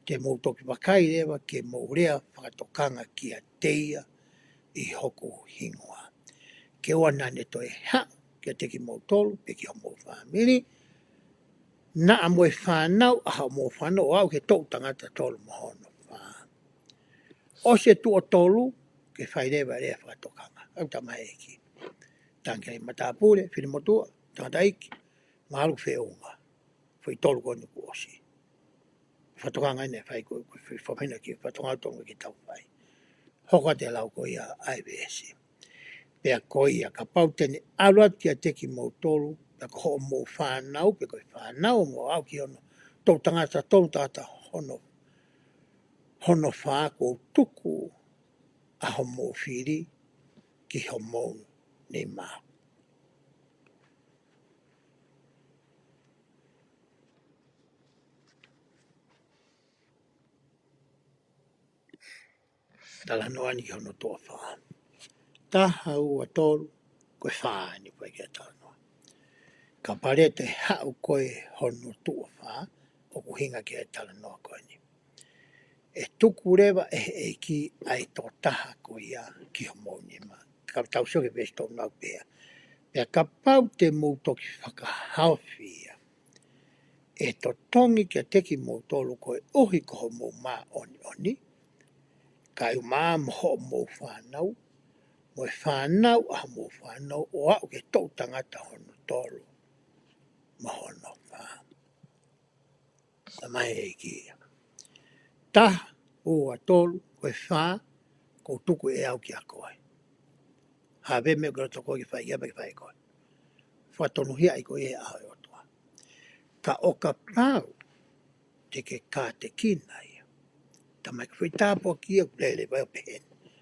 te mou toki vakai leva ke mou lea fakatokanga kiate ia ʻi hoku hingoa. Ke ʻoua naʻa ne toe haʻu kiate kimoutolu, pe ki hoʻomou fāmili, naʻa mo e fānau ʻa hoʻomou fānau, ʻo aʻu ki he toʻu tangata tolu mo hono fā. ʻOsi e tuʻo tolu, ke fai leva e lea fakatokanga. ʻAu tamaiki. Tangi ai matāpule, fili motuʻa, tangataʻeiki, mahalo ʻoku feʻunga. Foʻi tolu ko eni kuo ʻosi. Fakatokanga eni ʻe fai ko, ko e fai, fai ʻena ki he fakatokanga tonu ke tau fai. Hoko atu e lau ko ia ʻa e veesi. Pea ko ia, kapau te ne ʻalu atu kiate kimoutolu, pea ko hoʻomou fānau, pe ko e fānau ʻo aʻu ki hono toʻu tangata, toʻu tangata hono, hono fā, kuo u tuku ʻa hoʻomou fili ki homou nima. Talanoa eni ki hono tuʻo fā. Taha, ua, tolu, ko e fā eni ʻoku ʻikai ke talanoa. Kapau leva te haʻu ko ē hono tuʻo fā, ʻoku ʻuhinga ki ai e talanoa ko eni. ʻe tuku leva ʻe he ʻEiki ʻa e tokotaha ko ia ki homou nima. Ka tau sio ki he veesi tolu nima pea. Pea kapau te mou toki fakahaofi ia, ʻe totongi kiate kimoutolu koeʻuhi ko homou māʻoniʻoni, kae ʻumaʻā mo hoʻomou fānau, mo e fānau ʻa homou fānau, ʻo aʻu ki he toʻu tangata hono tolu mo hono fā. Talamai ʻe he ʻEiki ia, taha, ua, tolu, ko e fā, ʻoku ou tuku ʻe au kia koe. Ha fē meʻa ʻoku ke loto koe ke fai ki ai, pea ke fai ʻe koe. Fakatonuhiaʻi koe ʻi he ʻao ʻo e ʻOtua. Ka ʻo kapau te ke kātekina ia, talamai ko e foʻi tāpuaki ia ʻoku lele mai ʻo pehē ni: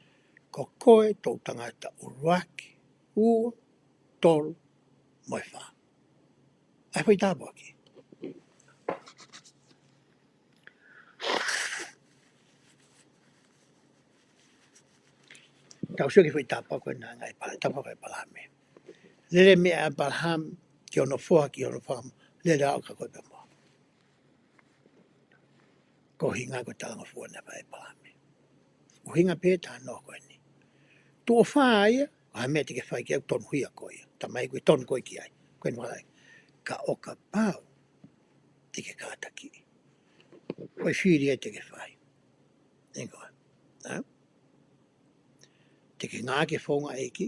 Ko koe toʻu tangata ʻuluaki, ua, tolu, mo e fā. ʻA e foʻi tāpuaki. Tau sio ki he foʻi tāpuaki ko ena ʻa ʻĒpala-, tāpuaki ʻa ʻĒpalahame. Lele mei ʻĒpalahame ki hono foha, ki hono fā, lele ʻo aʻu kia koe pea mo au. Ko e ʻuhinga ko e talangofua naʻe fai ʻe ʻĒpalahame. ʻUhinga pē talanoa ko eni. Tuʻo fā ia, ko ha meʻa te ke fai ki ai, tonuhia koe ia. Talamai ko e tonu koe ki ai. Ko eni ʻoku ʻai. Ka ʻo kapau te ke kātakiʻi, ko e fili ia te ke fai. Eni ko ē. Ā? Te ke ngāueʻaki e founga ʻa e ʻEiki,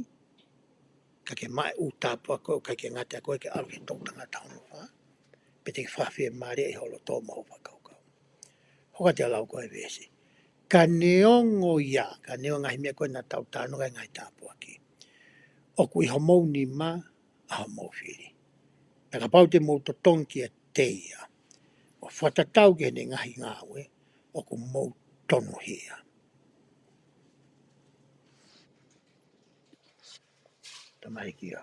ka ke maʻu e ʻū tāpuaki ko ē, ʻikai ke ngata ai, ko ē ke ʻalu ki he toʻu tangata hono fā, pe te ke fakafiemālieʻi ho loto mo hoʻo fakakaukau. Hoko atu e lau ko ē ʻa e veesi. Ka neongo ia, ka neongo e ngaahi meʻa ko ē naʻa tau talanoa ki ai, ngaahi tāpuaki, ʻoku ʻi homou nima ʻa homou fili. Pea kapau te mou totongi kiate ia, ʻo fakatatau ki heʻene ngaahi ngāue, ʻoku mou tonuhia. Talamai ʻe he ʻEiki ia,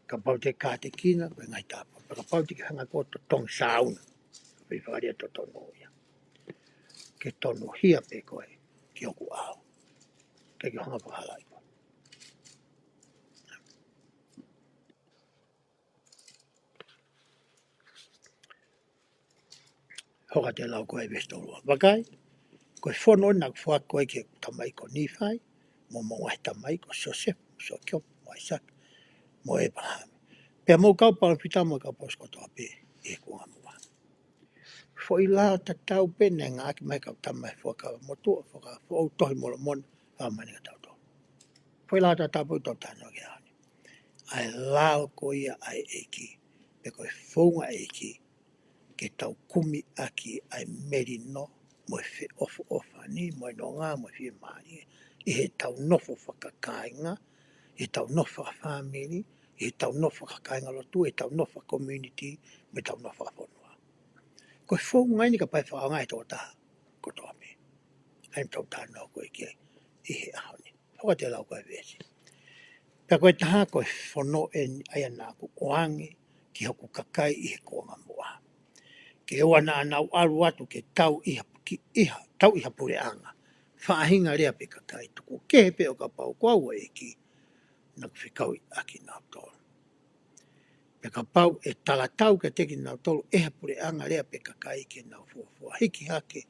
kapau te ke kātekina, ko e ngaahi tāpuaki. Pea kapau te ke hanga koe ʻo totongi, sāuna. Foʻi fakalea totonu ia. Ke tonuhia pē koe ki hoku ʻao. ʻIkai ke u hanga ʻo fakahalaʻi koe. Hoko atu e lau ko ē ʻa e veesi tolu ua. Vakai, ko e fono naʻa ku foaki ki he tamai ko Nīfai, mo hoʻomou ngaahi tamai ko Siosefa, mo Sēkope, mo ʻAisake, mo ʻĒpalahame. Pea mo e kau palōfita mo e kau aposetolo kotoa pē ʻi he kuonga muʻa. Foʻi lao tatau pē naʻe ngāueʻaki mai ʻe he kau tama he Fuakava Motuʻa, Fuakava Foʻou, Tohi Molomona, ʻa mani ka tau tō. Foʻi lao tatau pē ʻoku tau talanoa ki ai he ʻaho ni. ʻA e lao ko ia ʻa e ʻEiki, pe ko e founga ʻa e ʻEiki, ke tau kumi ʻaki ʻa e melino mo e feʻofoʻofani, mo e nonga, mo e fiemālie, ʻi heʻetau nofo fakakāinga, ʻi heʻetau nofo fakafāmili, ʻi heʻetau nofo fakakāingalotu, ʻi heʻetau nofo faka-community, mo ʻetau nofo fakafonua. Ko e founga eni ka ʻe fakaʻaongaʻi ʻe he tokotaha kotoa pē. ʻA ia ʻoku tau talanoa ko ē ki ai ʻi he ʻaho ni. Hoko atu e lau ko ē ʻa e veesi. Pea ko e taha ko e fono eni ʻa ia naʻa ku ʻoange ki hoku kakai ʻi he kuonga muʻa. Ke ʻoua naʻa nau ʻalu atu ke tau ʻi ha, ki, ʻi ha, tau ʻi ha puleʻanga. Faʻahinga lea pē kakai, tuku kehe pē ʻo kapau ko au ʻa e ʻEiki naʻa ku fekauʻi ʻakinautolu. Pea kapau ʻe talatau kiate kinautolu ʻe ha puleʻanga lea pe kakai ke nau fuofua hiki hake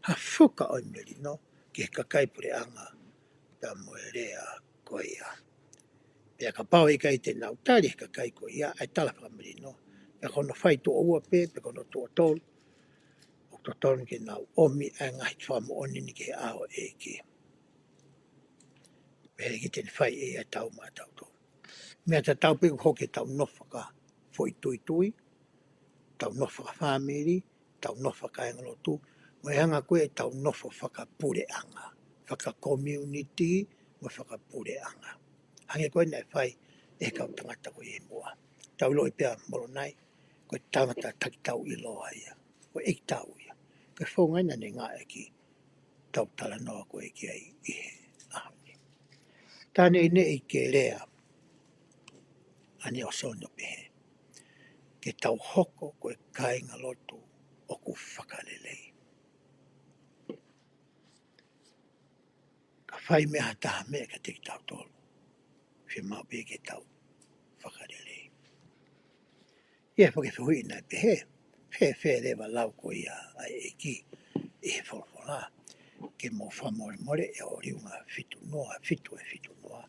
ha fuka ʻo e melino ki he kakai puleʻanga pea mo e lea ko ia. Pea kapau ʻe ʻikai te nau tali ʻe he kakai ko ia ʻa e tala fakamelino, pea ko hono fai tuʻo ua pē, pe ko hono tuʻo tolu, ʻoku totonu ke nau ʻomi ʻa e ngaahi fakamoʻoni ni ki he ʻao ʻo e ʻEiki. Pea ʻe ʻikai te ne fai ʻe ia ʻa e tau maʻatautolu. Meʻa tatau pē ʻoku hoko ʻi heʻetau nofo fakafoʻituitui, tau nofo fakafāmili, tau nofo fakakāingalotu, mo e anga ko ē ʻetau nofo fakapuleʻanga, faka-community, mo fakapuleʻanga. Hangē ko ē naʻe fai ʻe he kau tangata ko ē ʻi muʻa. Tau ʻiloʻi pē ʻa Molonai, ko e tangata taki tau ʻiloa ia, ko e ʻeikitau ia. Ko e founga eni naʻe ngāueʻaki ʻetau talanoa ko ē ki ai ʻi he ʻaho ni. Taʻane ʻi heʻene kelea ʻa Nalesoni ʻo pehē, ke tau hoko ko e kāingalotu ʻoku fakalelei. Ka fai mei ai ha taha meʻa kiate kitautolu, fiemaʻu pē ke tau fakalelei. ʻI he fakafehuʻi naʻe pehē, fēfē leva e lau ko ia ʻa e ʻEiki ʻi he folofola. ke mou fakamolemole ʻi he liunga fitu noa, fitu ʻe fitu noa.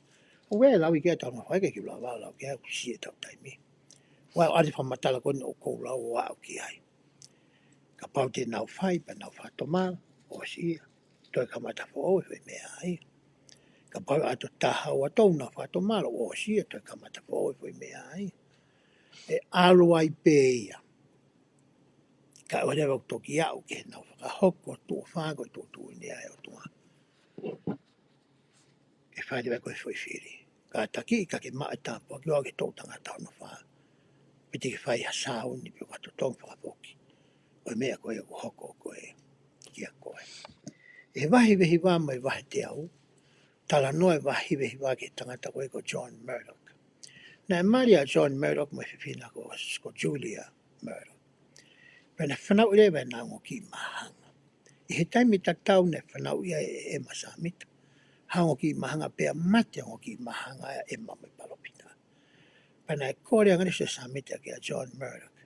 ʻOku ʻi ai e lau ʻi he Talanoa Fakalelei ke u lava lau ki ai, ʻoku siʻi ʻetau taimi. ʻOku ʻi ai e fakamatala ko eni ʻoku ou lau ʻo aʻu ki ai. Kapau te nau fai, pea nau fakatomala, ʻosi ia, toe kamata foʻou e foʻi meʻa ia. Kapau ʻe ʻato taha ua tolu nau fakatomala, ʻosi ia, toe kamata foʻou e foʻi meʻa ia. ʻE ʻalu ai pē ia. Ka ʻoua leva ʻo toki aʻu ki heʻenau fakahoko tuʻo fā ko e tuʻutuʻuni ʻa e ʻOtua. ʻE fai leva ko e foʻi fili. Kātaki ka ke maʻu e tāpuaki ʻo aʻu ki he toʻutangata hono fā. Pea te ke fai ha sāuni pe ko ha totongi fakafoki ʻo e meʻa ko ē ʻoku hoko ko ē kiate koe. ʻI he vahe hiva mo e vahe teau, talanoa e vahe hiva ki he tangata ko ē ko John Murdoch. Naʻe mali ʻa John Murdoch mo e fefine ko, ko Julia Murdoch. Pea naʻe fanauʻi leva ʻenau ongo kiʻi māhanga. ʻI he taimi tatau naʻe fanauʻi ai ʻe ʻEma Sāmita ha ongo kiʻi māhanga, pea mate e ongo kiʻi māhanga ʻa ʻEma mo e palōfita. Pea naʻe kole ange ʻe Siosefa Sāmita kia John Murdoch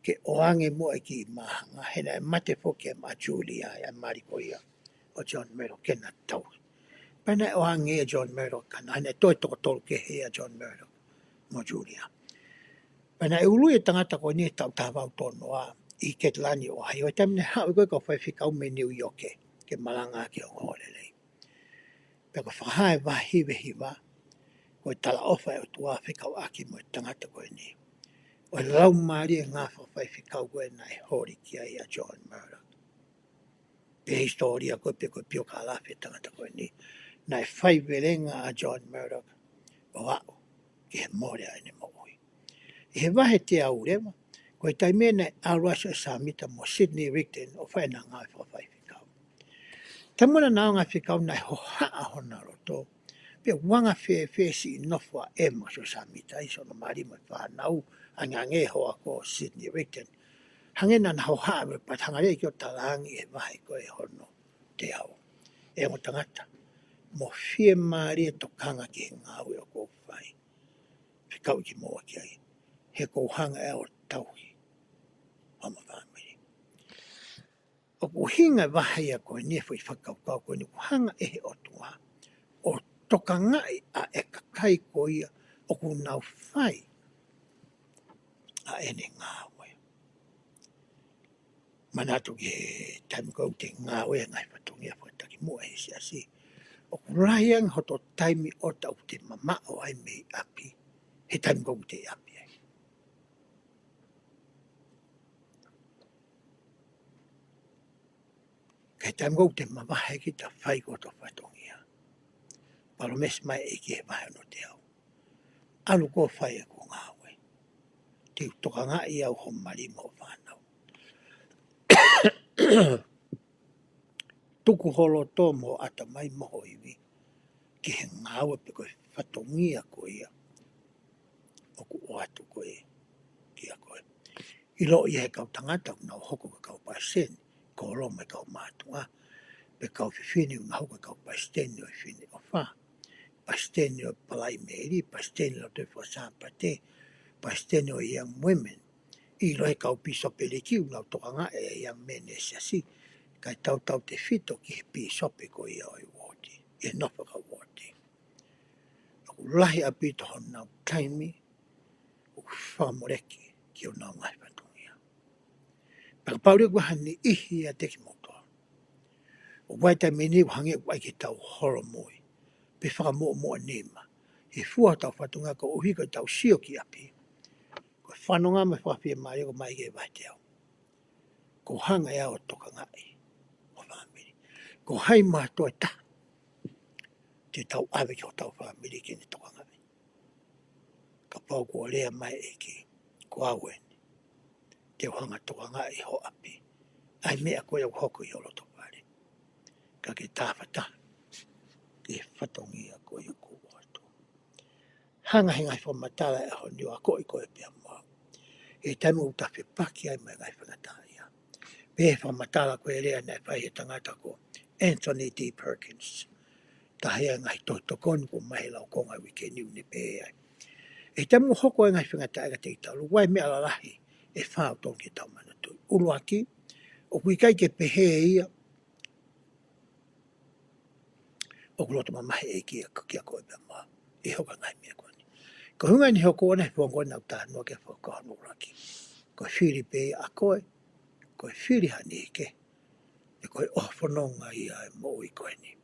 ke ʻoange muʻa e kiʻi māhanga, he naʻe mate foki ʻa Julia, ʻa e mali ko ia ʻo John Murdoch, ke na tauhi. Pea naʻe ʻoange ʻe John Murdoch, ka naʻe toe toko tolu kehe ʻa John Murdoch mo Julia. Pea naʻe ului e tangata ko eni he taʻu taha valu tolu noa ʻi Ketilani, ʻOhaiō, he taimi naʻe haʻu ai ko ē e kau faifekau mei Niu ʻIoke ke malanga ki he ongoongolelei. Pea ko e fakahā ʻe he vahe hiva, ko e talaʻofa ʻa e ʻOtua fekauʻaki mo e tangata ko eni, ʻo e laumālie e ngāue fakafaifekau ko ē naʻe holi ki ai ʻa John Murdoch. Pea hisitōlia ko ē pe ko e piokalafi e tangata ko eni, naʻe faivelenga ʻa John Murdoch ʻo aʻu ki he mole ʻa ʻene moʻui. ʻI he vahe teau leva, ko e taimi naʻe ʻalu ai Siosefa Sāmita mo Sidney Rigdon ʻo fai ʻenau ngāue fakafaifekau. Taimi naʻa nau ngāue fakafaifekau naʻe hohaʻa hona loto, pea ʻoku anga fēfē siʻi nofo ʻa ʻEma mo Siosefa Sāmita ʻi hono mali mo e fānau, angeange e hoa ko Sidney Rigdon. Hangē naʻa na hohaʻa mo e pātanga lea ki ʻo talaange ʻi he vahe ko ē hono teau. ʻE ongo tangata, mou fiemālie ʻo tokanga ki he ngāue ʻoku ou fai. Fekauʻi kimoua ki ai. He ʻoku ou hanga ʻe au ʻo tauhi homa fāmili. ʻOku ʻuhinga e vahe ia ko eni, e foʻi fakakaukau ko eni, ʻoku hanga ʻe he ʻOtua ʻo tokangaʻi ʻa e kakai ko ia ʻoku nau fai ʻa ʻene ngāue. Manatu ki he taimi ko ē ʻoku te ngāue ai he ngaahi fatongia fakatakimuʻa he siasi. ʻOku lahi ange hoto taimi ʻo ʻoku te mamaʻo ai mei ʻapi he taimi ko ē ʻoku te ʻi ʻapi ai. Ka he taimi ko ē ʻoku te mavahe kita, fai ko ē hoto fatongia. Palōmesi mai e ʻEiki he vahe hono teau, ʻalu koe ʻo fai ʻeku ngāue. Te u tokangaʻi au, ho mali mo hoʻo fānau. Tuku ho loto mo ho ʻatamai mo ho ivi ki he ngāue pe ko e fatongia ko ia ʻoku ʻoatu ko ē kiate koe. ʻIloʻi ʻe he kau tangata ʻoku nau hoko ko e kau palesiteni, kōlomu e kau mātuʻa, pe kau fefine ʻoku nau hoko ko e kau palesiteni ʻo e Fineʻofa, palesiteni ʻo e Palaimeli, palesiteni ʻo e Lotu Fakasāpate, palesiteni ʻo e Young Women. ʻIloʻi ʻe he kau pīsopeliki ʻoku nau tokangaʻi e Young Men ʻa e siasi, kae tautautefito ki he pīsope ko ia ʻo e uooti, ʻi he nofo ʻa e kau uooti. ʻOku lahi ʻaupito honau taimi ʻoku fakamoleki ki honau ngaahi fatongia. Pea kapau leva ʻoku ʻi ai ha niʻihi ʻiate kimoutolu ʻoku ʻi ai e taimi ni ʻoku hangē ʻoku ʻai ke tau holomui pe fakamuʻomuʻa nima he fua hotau fatongia koeʻuhi ko ʻetau sio ki ʻapi, ko e fanongo mai, fakafiemālie ʻo mai ki he vahe teau. Ko e hanga ʻe au ʻo tokangaʻi ho fāmili. Ko hai mo ha toe taha te tau ʻave ki hotau fāmili ke ne tokangaʻi? Kapau kuo lea mai e ʻEiki, ko au eni, te u hanga ʻo tokangaʻi ho ʻapi, ʻa e meʻa ko ia ʻoku hoko ʻi ho loto fale, ka ke tafataha ki he fatongia ko ia kuo ʻoatu. Hanga ʻe he ngaahi fakamatala ʻo e ʻaho ni ʻo akoʻi koe pea mo au he taimi ʻoku ta fepaki ai mo e ngaahi faingataʻaʻia. Pehē ʻe he fakamatala ko e lea naʻe fai ʻe he tangata ko Anthony D Perkins, taha ia e ngaahi tohi tokoni kuo ʻomai he laukonga ʻo e uike ni, ʻoku ne pehē ai, ʻi he taimi ʻoku hoko ai e ngaahi faingataʻaʻia kiate kitautolu, ʻoku ʻi ai e meʻa lalahi ʻe fā ʻoku totonu ke tau manatuʻi. ʻUluaki, ʻoku ʻikai ke pehē ia ʻoku loto mamahi e ʻEiki ia kiate koe pea mo au ʻi hoʻo ngaahi meʻa ko eni. Ko e ʻuhinga eni ʻoku ʻoange he pongipongi ni ʻa e talanoa ki he Fakakaukau hono ʻuluaki. Ko e fili pē ia ʻa koe, ko e fili ha niʻihi kehe, pea ko e ʻohofononga ia ʻo e moʻui ko eni.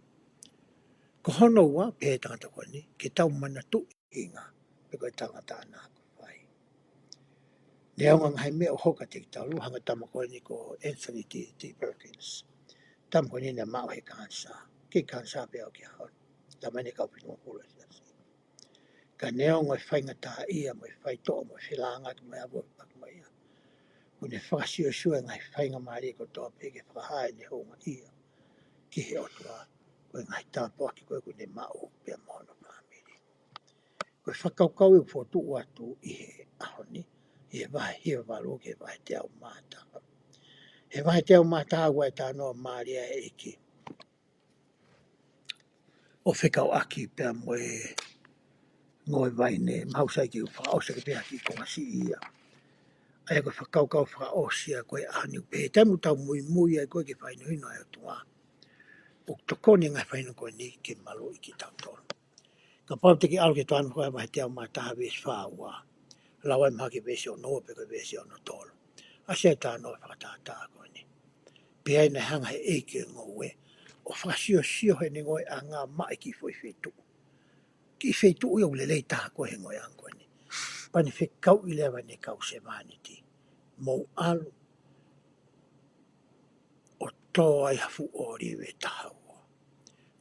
Ko hono ua, pehē ʻe he tangata ko eni, ke tau manatuʻi e ʻuhinga, pe ko e tangata ʻa ʻene fai. Neongo e ngaahi meʻa ʻoku hoko kiate kitautolu, hangē ko e tama ko eni ko Anthony T, T Perkins. Tama ko eni naʻe maʻu he kanisā. Kei kanisā pē ia ʻo aʻu ki he ʻaho ni. Tama eni ʻe kau fitungofulu ʻi he siasi. Ka neongo e faingataʻaʻia mo e faitoʻo mo e felāngaaki mo e ʻave ʻo paki mai ia, kuo ne fakasiosio e ngaahi faingamālie kotoa pē ke fakahā ʻene houngaʻia ki he ʻOtua, ko e ngaahi tāpuaki ko ē kuo ne maʻu pea mo hono fāmili. Ko e fakakaukau ʻoku fokotuʻu atu ʻi he ʻaho ni, ʻi he vahe hiva valu ki he vahe teau mā taha. He vahe teau mā taha ʻoku ʻi ai e talanoa mālie ʻa e ʻEiki ʻo fekauʻaki pea mo e ngoue vaine, mahalo sai ke u fakaʻosi ʻaki pē ha kiʻi konga siʻi ia. ʻA ia ko e fakakaukau fakaʻosi ia ko e ʻaho ni pē, taimi ʻoku tau muimui ai ko ē ki he fakahinohino ʻa e ʻOtua, ʻoku tokoni e ngaahi fakahinohino ko eni ke maluʻi kitautolu. Kapau te ke ʻalu ki he Talanoa Fakaefeʻiu vahe teau mā taha veesi fā ua, lau ai mahalo ki he veesi ono ua pe ko e veesi ono tolu. ʻA e talanoa fakatātā ko eni. Pea naʻe hanga ʻe he ʻEiki ʻo e ngoue ʻo fakasiosio heʻene ngoue ʻanga maʻa e kiʻi foʻi feituʻu. Kiʻi feituʻu ia ʻoku lelei taha ko ē he ngoue ʻanga ko eni. Pea ne fekauʻi leva ʻene kau sevāniti, mou ʻalu ʻo tō ai ha fuʻu ʻōlive ʻe taha ua.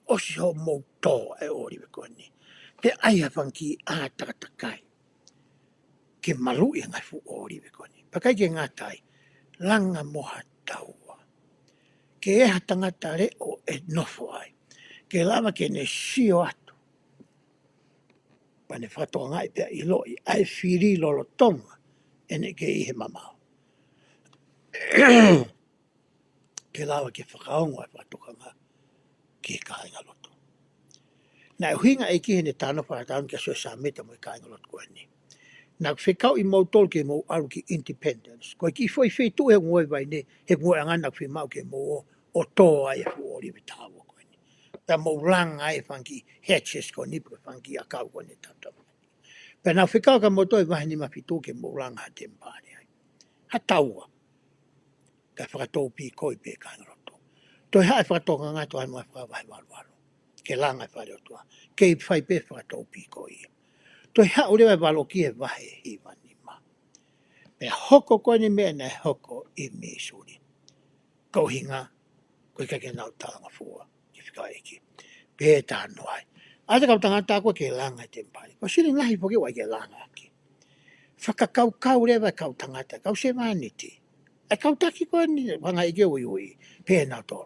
ʻOsi hoʻomou tō ʻa e ʻōlive ko eni, pea ʻai ha fanga kiʻi ʻā takatakai ke maluʻi e ngaahi fuʻu ʻōlive ko eni. Pea ʻikai ke ngata ai, langa mo ha taua. Ke ʻi ai ha tangata leʻo ʻe nofo ai, ke lava ke ne sio atu, pea ne fakatokangaʻi pea ʻiloʻi ʻa e fili lolotonga ʻene kei ʻi he mamao, ke lava ke fakaongo ʻa e fakatokanga ki he kāingalotu. Naʻe ʻuhinga e ʻEiki heʻene talanoa fakatātā ni kia Siosefa Sāmita mo e kāingalotu ko eni. Naʻa ku fekauʻi moutolu ke mou ʻalu ki independence. Ko e kiʻi foʻi feituʻu he ngoue vaine, he ngoue ʻanga naʻa ku fiemaʻu ke mou ō ʻo tō ai e fuʻu ʻōlive ʻe taha ua ko eni. Pea mou langa ai e fanga kiʻi hedges ko eni, pe ko e fanga kiʻi ʻakau ko eni ʻe tautau. Pea naʻa ku fekau kia moutolu he vahe nima fitu ke mou langa ha temipale ai. Ha taua. Kae fakatoupīkoi pē kāingalotu. Toe haʻu e fakatokanga ʻa e Talanoa Fakaefeʻiu vahe valu valu, ke langa e fale ʻo e ʻOtua. Kei fai pē fakatoupīkoi ia. Toe haʻu leva e valoki he vahe hiva nima. Pea hoko ko eni e meʻa naʻe hoko ʻi Mīsuli. Ko e ʻuhinga, ko e ʻikai ke nau talangofua ki he fekau ʻa e ʻEiki. Pea talanoa ai, ʻa e kau tangata ko ē ke langa e temipale. Ko e silini lahi foki ʻoku ʻikai ke langa ʻaki. Fakakaukau leva e kau tangata, kau sevāniti, e kau taki ko eni, fanga ʻEiki ʻo uiui, pehē nautolu,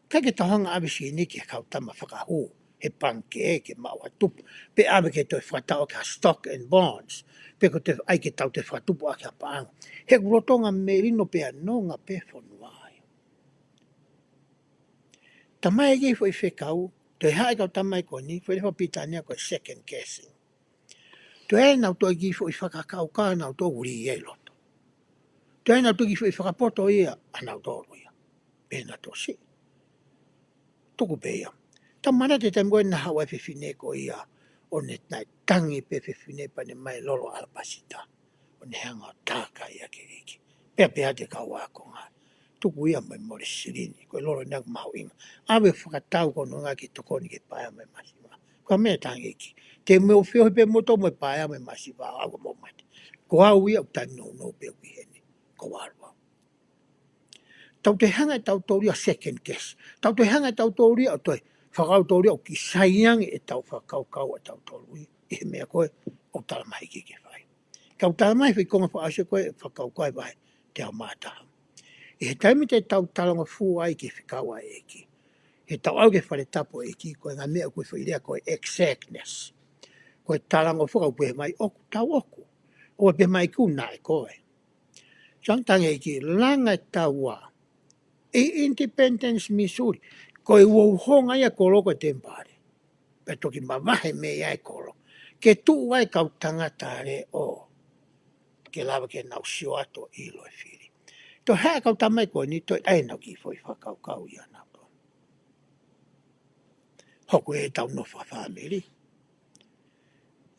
ʻikai ke tau hanga ʻo ʻave silini ki he kau tama fakahū he pangikē ke maʻu ha tupu, pe ʻave ke toe fakatau ki ha stock and bonds, pe ko e toe ʻai ke tau toe fakatupu ʻaki ha paʻanga. He ʻoku lolotonga melino pea nonga pē fonua ia. Talamai ʻe he ʻEiki foʻi fekau, toe haʻu e kau tama ko eni, foʻi lea fakapilitānia ko e second guessing. Toe ʻai ʻenau toe kiʻi foʻi fakakaukau ʻanautolu ʻoku lī ia ʻi loto. Toe ʻai ʻenau toe kiʻi foʻi fakapoto ia ʻanautolu ia. Pehē nautolu, siʻi, tuku pē ia. Tau manatu ki he taimi ko ē naʻe haʻu ai e fefine ko ia, ʻo ne, naʻe tangi pē e fefine pea ne ʻomai e lolo ʻalapasita, ʻo ne hanga ʻo tākai ia ki he ʻEiki. Pea pehē atu e kau ākonga, tuku ia mo e mole silini, ko e lolo eni ʻoku mahuʻinga. ʻAve ʻo fakatau ko hono ʻuhinga ke tokoni ki he paea mo e masiva. Ko e meʻa tangi ʻEiki. Te mou feohi pē moutolu mo e paea mo e masiva, ʻo aʻu ʻo mou mate. Ko au ia ʻoku taʻenounou pē ʻoku ʻi heni. Ko au ʻalu au. Tau toe hanga ʻe tautolu ia ʻo second guess. Tau toe hanga ʻe tautolu ia ʻo toe fakakaukau ʻoku kiʻi sai ange ʻetau fakakaukau ʻatautolu ia ʻi he meʻa ko ē ʻoku talamai ʻe he ʻEiki ke fai. Kau talamai he foʻi konga fakaʻosi ko ē e Fakakaukau vahe teau mā taha. ʻI he taimi te tau talangofua ai ki he fekau ʻa e ʻEiki, he tau ʻalu ki he fale tapu ʻo e ʻEiki, ko e ngaahi meʻa ʻoku ui e foʻi lea ko e exactness. Ko e talangofua, ʻoku pehē mai ʻoku tau ʻoku. ʻOua ʻe pehē mai ʻoku naʻe ko ē. Sangtang ʻEiki, langa e taua ʻi Independence, Missouri. Ko e uhouhonga ia e kolo ko e temipale. Pea toki mavahe mei ai e kolo, ke tuʻu ai e kau tangata leʻo, ke lava ke nau sio atu ʻo ʻilo e fili. Toe haʻu e kau tama ko eni, toe ʻai ʻenau kiʻi foʻi fakakaukau ia ʻanautolu. Hoko ʻetau nofo fakafāmili.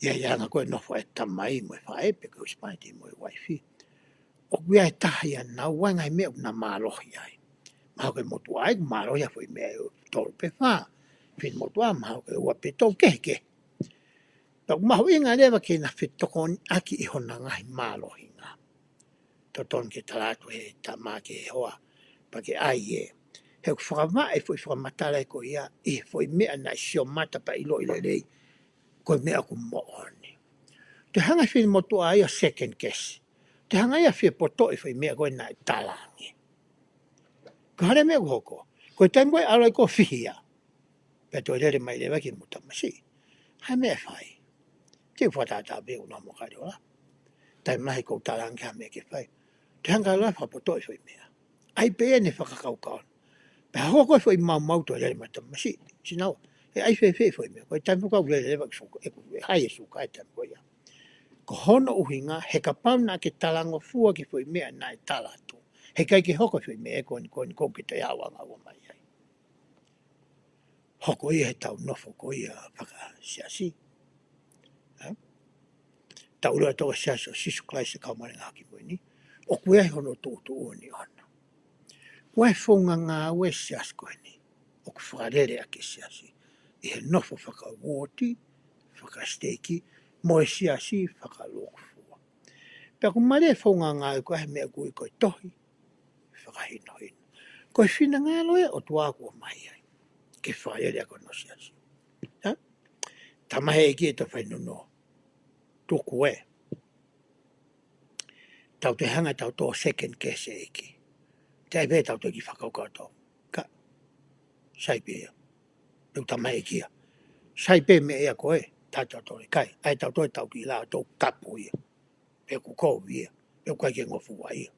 ʻI ai ʻa e anga ko ē nofo ʻa e tamai mo e faʻē pe ko e husepāniti mo e uaifi. ʻOku ʻi ai e taha ʻia naua e ngaahi meʻa ʻoku na mālohi ai. Mahalo ko e motuʻa ʻoku mālohi ʻa e foʻi meʻa ʻe tolu pe fā. Finemotuʻa mahalo ko e ua pe tolu kehekehe. Pea ʻoku mahuʻinga leva ke na fetokoniʻaki ʻi hona ngaahi mālohinga. Totonu ke tala atu he tama ke hoa, pea ke ʻai ē. He ʻoku fakavaʻe e foʻi fakamatala ko ia ʻi he foʻi meʻa naʻe sio mata pea ʻiloʻi lelei ko e meʻa ʻoku moʻoni. Toe hanga e finemotuʻa ia ʻo second guess. Toe hanga ia ʻo fie potoʻi e foʻi meʻa ko ē naʻe talaange. Ko e hā leva e meʻa ʻoku hoko? Ko e taimi ko ē ʻalu ai ko ē ʻo fihi ia, pea toe lele mai leva ki he mo tamasiʻi. Hā e meʻa ʻe fai? Te u fakatātā pē ʻoku na mo kali ola. Taimi lahi ʻoku ou talaange ha meʻa ke fai, toe hanga ʻo fakapotoʻi e foʻi meʻa. ʻAi pē ʻene fakakaukau. Pea hoko e foʻi maumau, toe lele mai e tamasiʻi. Sinaua, ʻe ʻai fēfē e foʻi meʻa? Ko e taimi ko ē ʻoku lele leva ki he suka, ʻe, ʻe ʻai e suka he taimi ko ia. Ko hono ʻuhinga, he kapau naʻa ke talangofua ki he foʻi meʻa naʻe tala atu, he ʻikai ke hoko e foʻi meʻa ko eni, ko eni ʻoku ke toe ʻalu ʻo ngāue mai ai. Hoko ia he ʻetau nofo ko ia fakasiasi. Ē? Tau ʻilo ʻa e Siasi ʻo Sīsū Kalaisi ʻo e Kau Māʻoniʻoni ʻi he Ngaahi ʻAho Kimui Ni, ʻoku ʻi ai hono tuʻutuʻuni ʻona. ʻOku ʻi ai e founga ngāue ʻa e siasi ko eni ʻoku fakalele ʻaki e siasi ʻi he nofo fakauooti, fakasiteiki, mo e siasi fakalūkufua. Pea ʻoku mālie e founga ngāue ko ē he meʻa ʻoku ui ko e tohi fakahinohino. Ko e finangalo ia ʻo e ʻOtua ʻoku ʻomai ai ke fakalele ʻaki hono siasi. Hā? Tama he ʻEiki ʻe toe fai nono. Tuku ē. Tau toe hanga ʻe tautolu ʻo second guess e ʻEiki. Te ʻai pē ʻe tautolu e kiʻi fakakaukau ʻatautolu. Ka, sai pē ia. Pea ʻoku tama e ʻEiki ia. Sai pē meʻa ia ko ē, tā tautolu ʻe ʻikai. ʻAi ʻe tautolu ʻetau kiʻi lao ʻo tau kapu ia. Pe ʻoku kovi ia. Pe ʻoku ʻikai ke ngofua ia.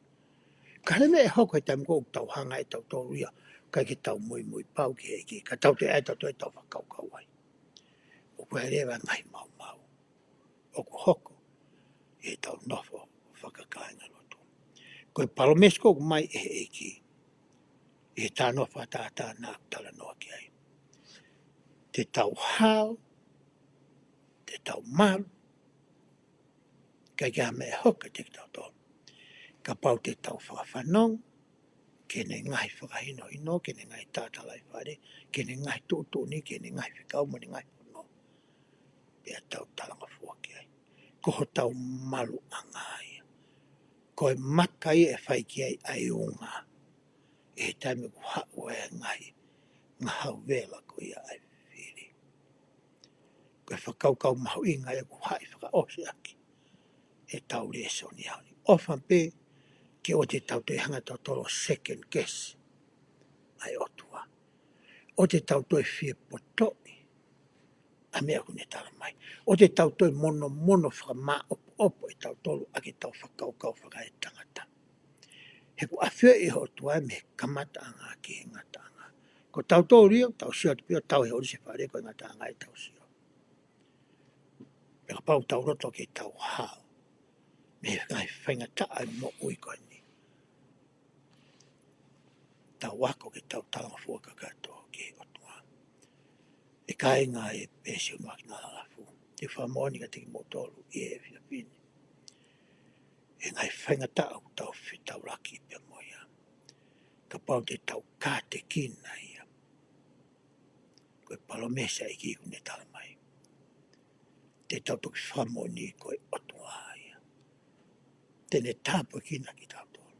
Ka ko e meʻa ʻe hoko he taimi ko ē ʻoku tau hanga ʻe tautolu ia, ʻikai ke tau muimui pau ki he ʻEiki, ka tau toe ʻai ʻe tautolu ʻetau fakakaukau ai. ʻOku ʻi ai leva e ngaahi maumau ʻoku hoko ʻi heʻetau nofo fakakāingalotu. Ko e palōmesi ko ē ʻoku ʻomai ʻe he ʻEiki ʻi he talanoa fakatātā naʻa ku talanoa ki ai. Te tau hao, te tau malu, ʻikai ke ʻi ai ha meʻa ʻe hoko kiate kitautolu. Kapau te tau fakafanongo ki heʻene ngaahi fakahinohino, ki heʻene ngaahi talatalaifale, ki heʻene ngaahi tuʻutuʻuni, ki heʻene ngaahi fekau mo ʻene ngaahi fono, pea tau talangofua ki ai. Ko hotau maluʻanga ia. Ko e maka ia ʻe fai ki ai ʻa e unga ʻi he taimi ʻoku haʻu ai e ngaahi ngahau vela ko ia ʻa e fili. Ko e fakakaukau mahuʻinga ia ʻoku haʻi fakaʻosi ʻaki ʻetau lēsoni he ʻaho ni. ʻOfa pē ke ʻoua te tau toe hanga ʻe tautolu ʻo second guess ʻa e ʻOtua. ʻOua te tau toe fie potoʻi ʻa e meʻa ʻoku ne tala mai. ʻOua te tau toe monomono fakamāʻopoʻopo ʻe tautolu ʻaki ʻetau fakakaukau fakaetangata. He ʻoku ʻafioʻi ʻe he ʻOtua ia mei he kamataʻanga ki he ngataʻanga. Ko tautolu ia, tau sio atu pē ʻo tau he ʻolisefale ko e ngataʻanga ʻetau sio. Pea kapau ʻoku tau loto ke tau hao mei he ngaahi faingataʻa ʻo e moʻui ko eni, tau ako ke tau talangofua kakato ki he ʻOtua. ʻE kāinga, ʻe pēsi unu aki na lalafu. Te u fakamoʻoni kiate kimoutolu ʻi he efiafi ni, ʻi he ngaahi faingataʻa ʻoku tau fetaulaki pea mo ia, kapau te tau kātekina ia, ko e palōmesi ʻa e ʻEiki ʻoku ne tala mai, te tau toki fakamoʻoni ko e ʻOtua ia. Te ne tāpuekina kitautolu.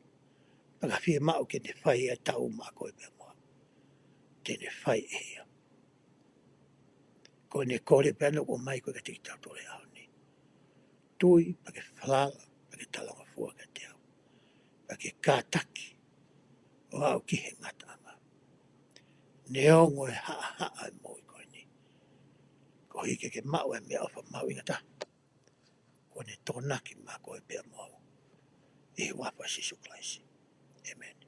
Pea ka fiemaʻu ke ne fai ʻetau uma ko e pea mo au, te ne fai ʻe ia. Ko ʻene kole pē ʻana ʻoku ʻomai ko ē kiate kitautolu he ʻaho ni. Tui, pea ke falala, pea ke talangofua kiate au. Pea ke kātaki ʻo aʻu ki he ngataʻanga. Neongo e haʻahaʻa ʻo e moʻui ko eni, koeʻuhi ke ke maʻu e meʻaʻofa mahuʻinga taha, ko ʻene tokonaki maʻa koe pea mo au. ʻI he huafa ʻo Sīsū Kalaisi. ʻĒmeni.